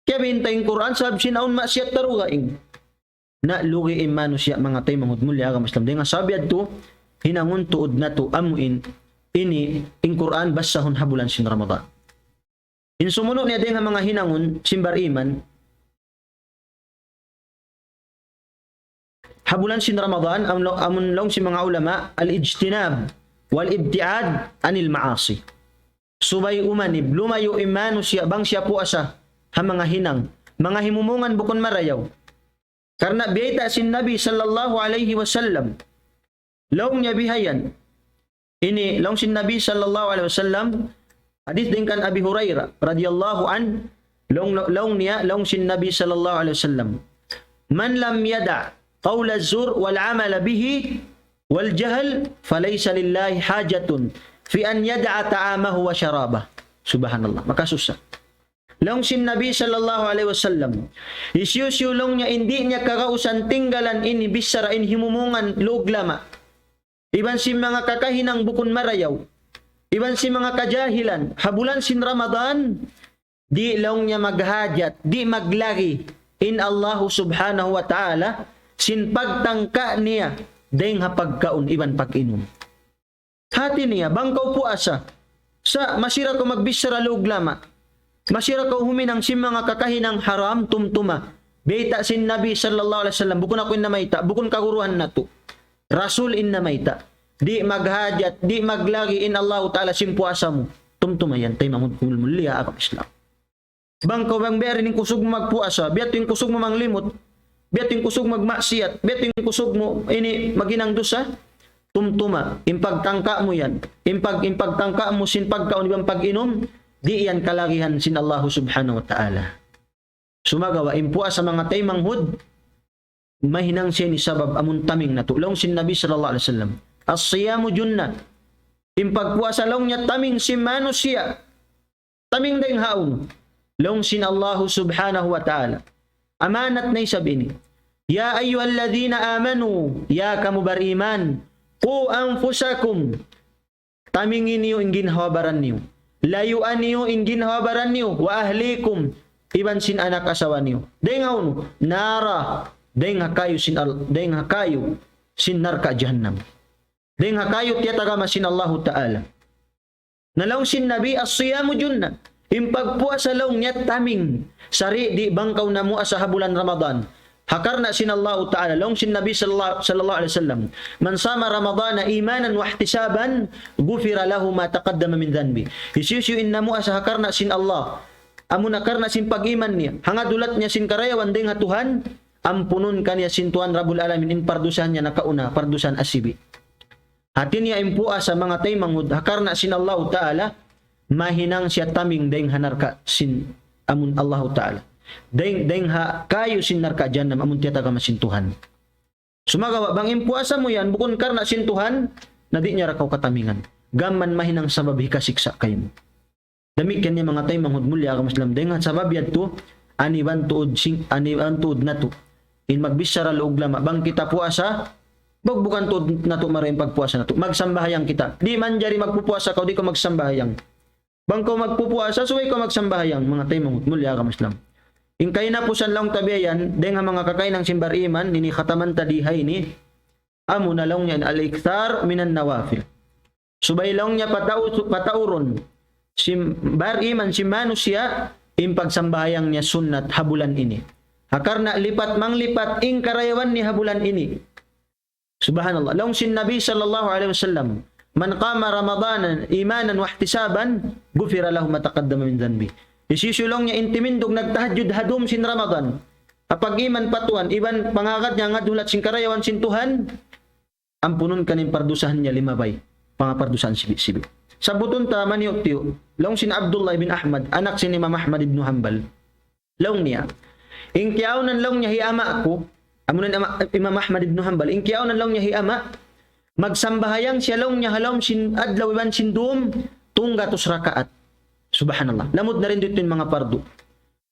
Kiyabiin ta in Qur'an, sabab sin awn maksiyat ha dugaing. Na lugi in manusiya' manga taymanghud mulliya agama Islam. Dayng ha sabab yadtu, hinangun tuud natu' amu in, ini, in Qur'an basahun ha bulan sin Ramadan. In sumunu' niya dayng ha manga hinangun sin bariman, ha bulan sin Ramadan, amun, amun laung sin manga ulama, al-ijtinab wal-ibti'ad anil ma'asi. Subay umanib, lumayu' in manusiya' bang siya puasa ha manga hinang, manga himumungan bukun marayaw. Karna' biyayta' sin Nabi sallallahu alayhi wasallam. Laung niya bihayan. Ini laung sin Nabi sallallahu alayhi wasallam. Hadith dayng kan Abi Hurairah radiyallahu anhu. Laung, laung niya, laung sin Nabi sallallahu alayhi wasallam. من لم يدع قول الزور والعمل به والجهل فليس لله حاجة في أن يدع طعامه وشرابه. Subhanallah. Makasusa. Laung sin Nabi sallallahu alayhi wasallam, hisiyu-siyu laung niya in di' niya kagausan tinggalan in bichara in himumungan lug lama'. Iban sin manga kakahinang bukun marayaw. Iban sin manga kajahilan. Ha bulan sin Ramadan, di' laung niya maghajat, di' maglagi in Allahu subhanahu wa ta'ala, sin pagtangka niya, dayng ha pagkaun iban pag-inum. Hati niya, bang kaw puasa, sa' masi da kaw magbichara lug lama'. Masi da kaw huminang sin manga kakahinang haram, tumtuma. Bayta' sin Nabi sallallahu alayhi wasallam, bukun aku in namayta', bukun kaguruhan natu'. Rasul in namayta'. Di' maghajat, di' maglagi in Allahu Ta'ala sin puasa mu. Tumtuma yan, taymanghud ku mulliya agama Islam. Bang kaw bang biya' diin in kusug mu magpuasa, biya' diin in kusug mu manglimut, biya' diin in kusug magmaksiyat, biya' diin in kusug mu ini maghinang dusa, tumtuma, in pagtangka mu yan, in pag-, in pagtangka mu sin pagkaun iban pag-inum, di' yan kalagihan sin Allahu subhanahu wa ta'ala. Sumagawa', in puasa manga taymanghud, mahinang siya ini sabab amun taming natu'. Laung sin Nabi sallallahu alayhi wasallam, الصيام جنة. In pagpuasa laung niya taming sin manusiya'. Taming dayng ha unu? Laung sin Allahu subhanahu wa ta'ala. Amanat na isab ini. يا أيها الذين آمنوا, ya kamu bariman, قوا أنفسكم. Tamingi niyu in ginhawa-baran niyu. Layua niyu in ginhawa-baran niyu. وأهليكم, iban sin anak asawa niyu. Dayng ha unu? نارا, dayng ha kayu sin al-, dayng ha kayu sin narka' jahannam. Dayng ha kayu tiyatagama sin Allahu Ta'ala. Na laung sin Nabi, الصيام جنة. In pagpuasa laung niya taming. Sari di' bang kaw namuasa ha bulan Ramadan. Ha karna' sin Allahu Ta'ala, laung sin Nabi sallallahu, sallallahu alayhi wasallam, من صام رمضان إيمانا واحتسابا غفر له ما تقدم من ذنبه. Hisiyu-siyu in namuasa ha karna' sin Allah. Amuna karna' sin pag-iman niya. Hangka dulat niya sin karayawan dayng ha Tuhan, ampunun kaniya sin Tuhan Rabbul Alamin in pardusahan niya nakauna, pardusahan asibi'. Hati niya in puasa manga taymanghud, ha karna' sin Allahu Ta'ala, mahinang siya taming dayng ha narka' sin amun Allahu Ta'ala. Dayng, dayng ha kayu sin narka' jahannam amun tiyatagama sin Tuhan. Sumagawa', bang in puasa mu yan, bukun karna' sin Tuhan, na di' niya da kaw katamingan. Gam mayan mahinang sabab hikasiksa' kaymu. Damikkiyan niya manga taymanghud mulliya agama Islam. Dayng ha sabab yadtu, aniban tuud sing-, aniban tuud natu'. In magbichara lug lama', bang kita puasa, Bukun tuud natu' marayaw in pagpuasa natu'. Magsambahayang kita. Di' manjari magpupuasa kaw, di' kaw magsambahayang. Bang kaw magpupuasa, subay kaw magsambahayang, manga taymanghud, mulliya agama Islam. In kahinapusan laung ta biya' yan, dayn ha manga kakahinang sin bar-iman, ini khataman ta di ha ini, amuna laung niya in الإكثار من النوافل. Subay laung niya patau-, pataurun sin bar-iman, sin manusiya', in pagsambahayang niya sunnat ha bulan ini. Ha karna' lipat manglipat in karayawan niya ha bulan ini. Subhanallah. Laung sin Nabi sallallahu alayhi wasallam, من قام رمضان إيمانا واحتسابا غفر له ما تقدم من ذنبه. Hisiyu-siyu laung niya in timindug nagtahajjud ha dum sin Ramadan, ha pag-iman pa Tuhan, iban pangagad niya ngadhulat sin karayawan sin Tuhan, ampunun kaniya in pardusahan niya limabay, panga pardusahan sibi'-sibi'. Sabbutun ta maniyu'-tiyu', laung sin Abdullah ibn Ahmad, anak sin Imam Ahmad ibn Hanbal. Laung niya, in kiyaawnan laung niya hi ama' ku, amuna in ama', Imam Ahmad ibn Hanbal, in kiyaawnan laung niya hi ama', magsambahayang siya laung niya ha lawm sin adlaw iban sin dum, tunggatus rakaat. Subhanallah. Lamud na rin didtu in manga pardu.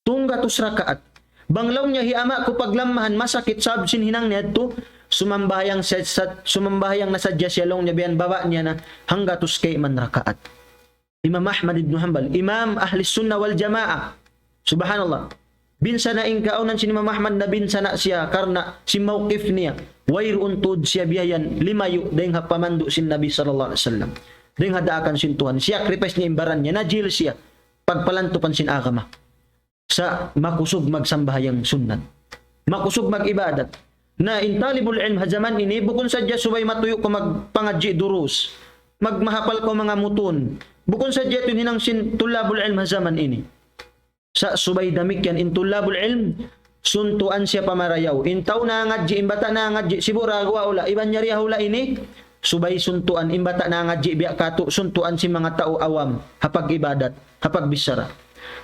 Tunggatus rakaat. Bang laung niya hi ama' ku paglammahan, masakit sabab sin hinang niya yadtu, sumambahayang siya, sa-, sumambahayang na sadja siya laung niya biya' yan baba' niya na hanggatus kayman rakaat. Imam Ahmad ibn Hanbal, Imam Ahli Sunnah wal Jamaah. Subhanallah. Binsana' in kaawnan sin Imam Ahmad na binsana' siya karna' sin mawqif niya. Wayruun tuud siya biya' yan limayu' dayn ha pamandu' sin Nabi sallallahu alayhi wasallam. Dayn ha daakan sin Tuhan. Siyakripis niya in baran niya. Najil siya. Pagpalantupan sin agama. Sa' makusug magsambahayang sunnat. Makusug mag-ibadat. Na in talibul ilm ha jaman ini, bukun sadja subay matuyu' kaw magpangadji' durus. Magmahapal kaw manga mutun. Bukun sadja yadtu in hinang sin tullabul ilm ha jaman ini. Sa' subay damikkiyan in tullabul ilm, suntuan siya pa marayaw. In tau nangadji', in bata' nangadji', sibu' ra guwa' hula', iban yari ha hula' ini, subay suntuan, in bata' nangadji' biya' katu', suntuan sin manga tau awam, ha pag-ibadat, ha pagbichara.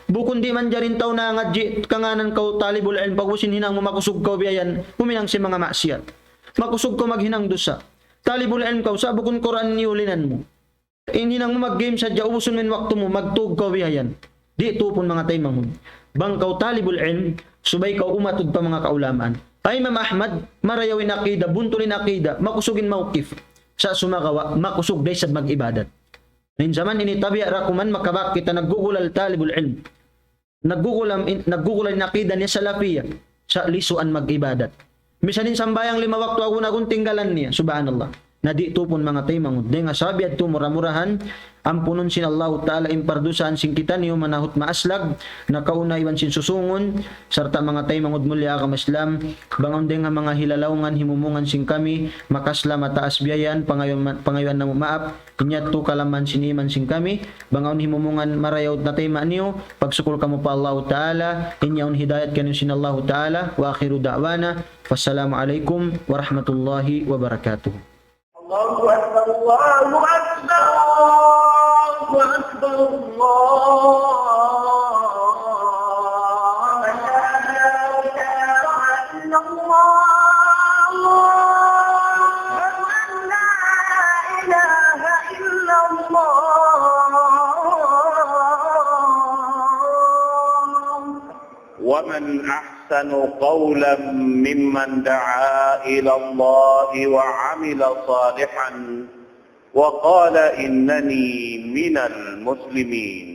Bukun di' manjari in tau nangadji', kangānan kaw talibul ilm, pag'ubus in hinang mu makusug kaw biya' yan, huminang sin manga maksiyat. Makusug kaw maghinang dusa. Talibul ilm kaw, sa' bukun Qur'an in iyulinan mu. In hinang mu mag-game sadja, ubusun mu in waktu mu, magtug kaw biya' yan. Di' tuud pun manga taymanghud. Bang kaw talibul ilm, subay kaw umatud pa manga kaulamaan. Ay Imam Ahmad, marayaw in aqida, buntul in aqida, makusug in mawqif. Sa' sumagawa', makusug da isab mag-ibadat. In jaman ini tabiya' ra kuman makabak kita naggugulal talibul ilm. Naggugulal in, naggugulal in aqida niya salafiyya. Sa' lisuan mag-ibadat. Misan in sambahayang lima waktu agun-agun tinggalan niya. Subhanallah. Na di' tuud pun manga taymanghud. Dayn ha sabab yadtu mura-murahan, ampunun sin Allahu Ta'ala in pardusahan sin kitaniyu manahut maaslag, nakauna iban sin susungun, sarta' manga taymanghud mulliya agama Islam, bang awn dayn ha manga hilalaungan himumungan sin kami, makasla mataas biya' yan, pangayuan, pangayuan namu' maap, in yadtu kalamman sin iman sin kami, bang awn himumungan marayaw na tayma' niyu, pagsukul kamu pa Allahu Ta'ala, in yaun hidayat kaniyu sin Allahu Ta'ala, وآخر دعوانا، والسلام عليكم ورحمة الله وبركاته. الله أكبر، الله أكبر، الله أكبر، الله أكبر. لا إله إلا الله. أشهد أن لا إله إلا الله. ومن أحسن قولا ممن دعا إلى الله وعمل صالحا وقال إنني من المسلمين.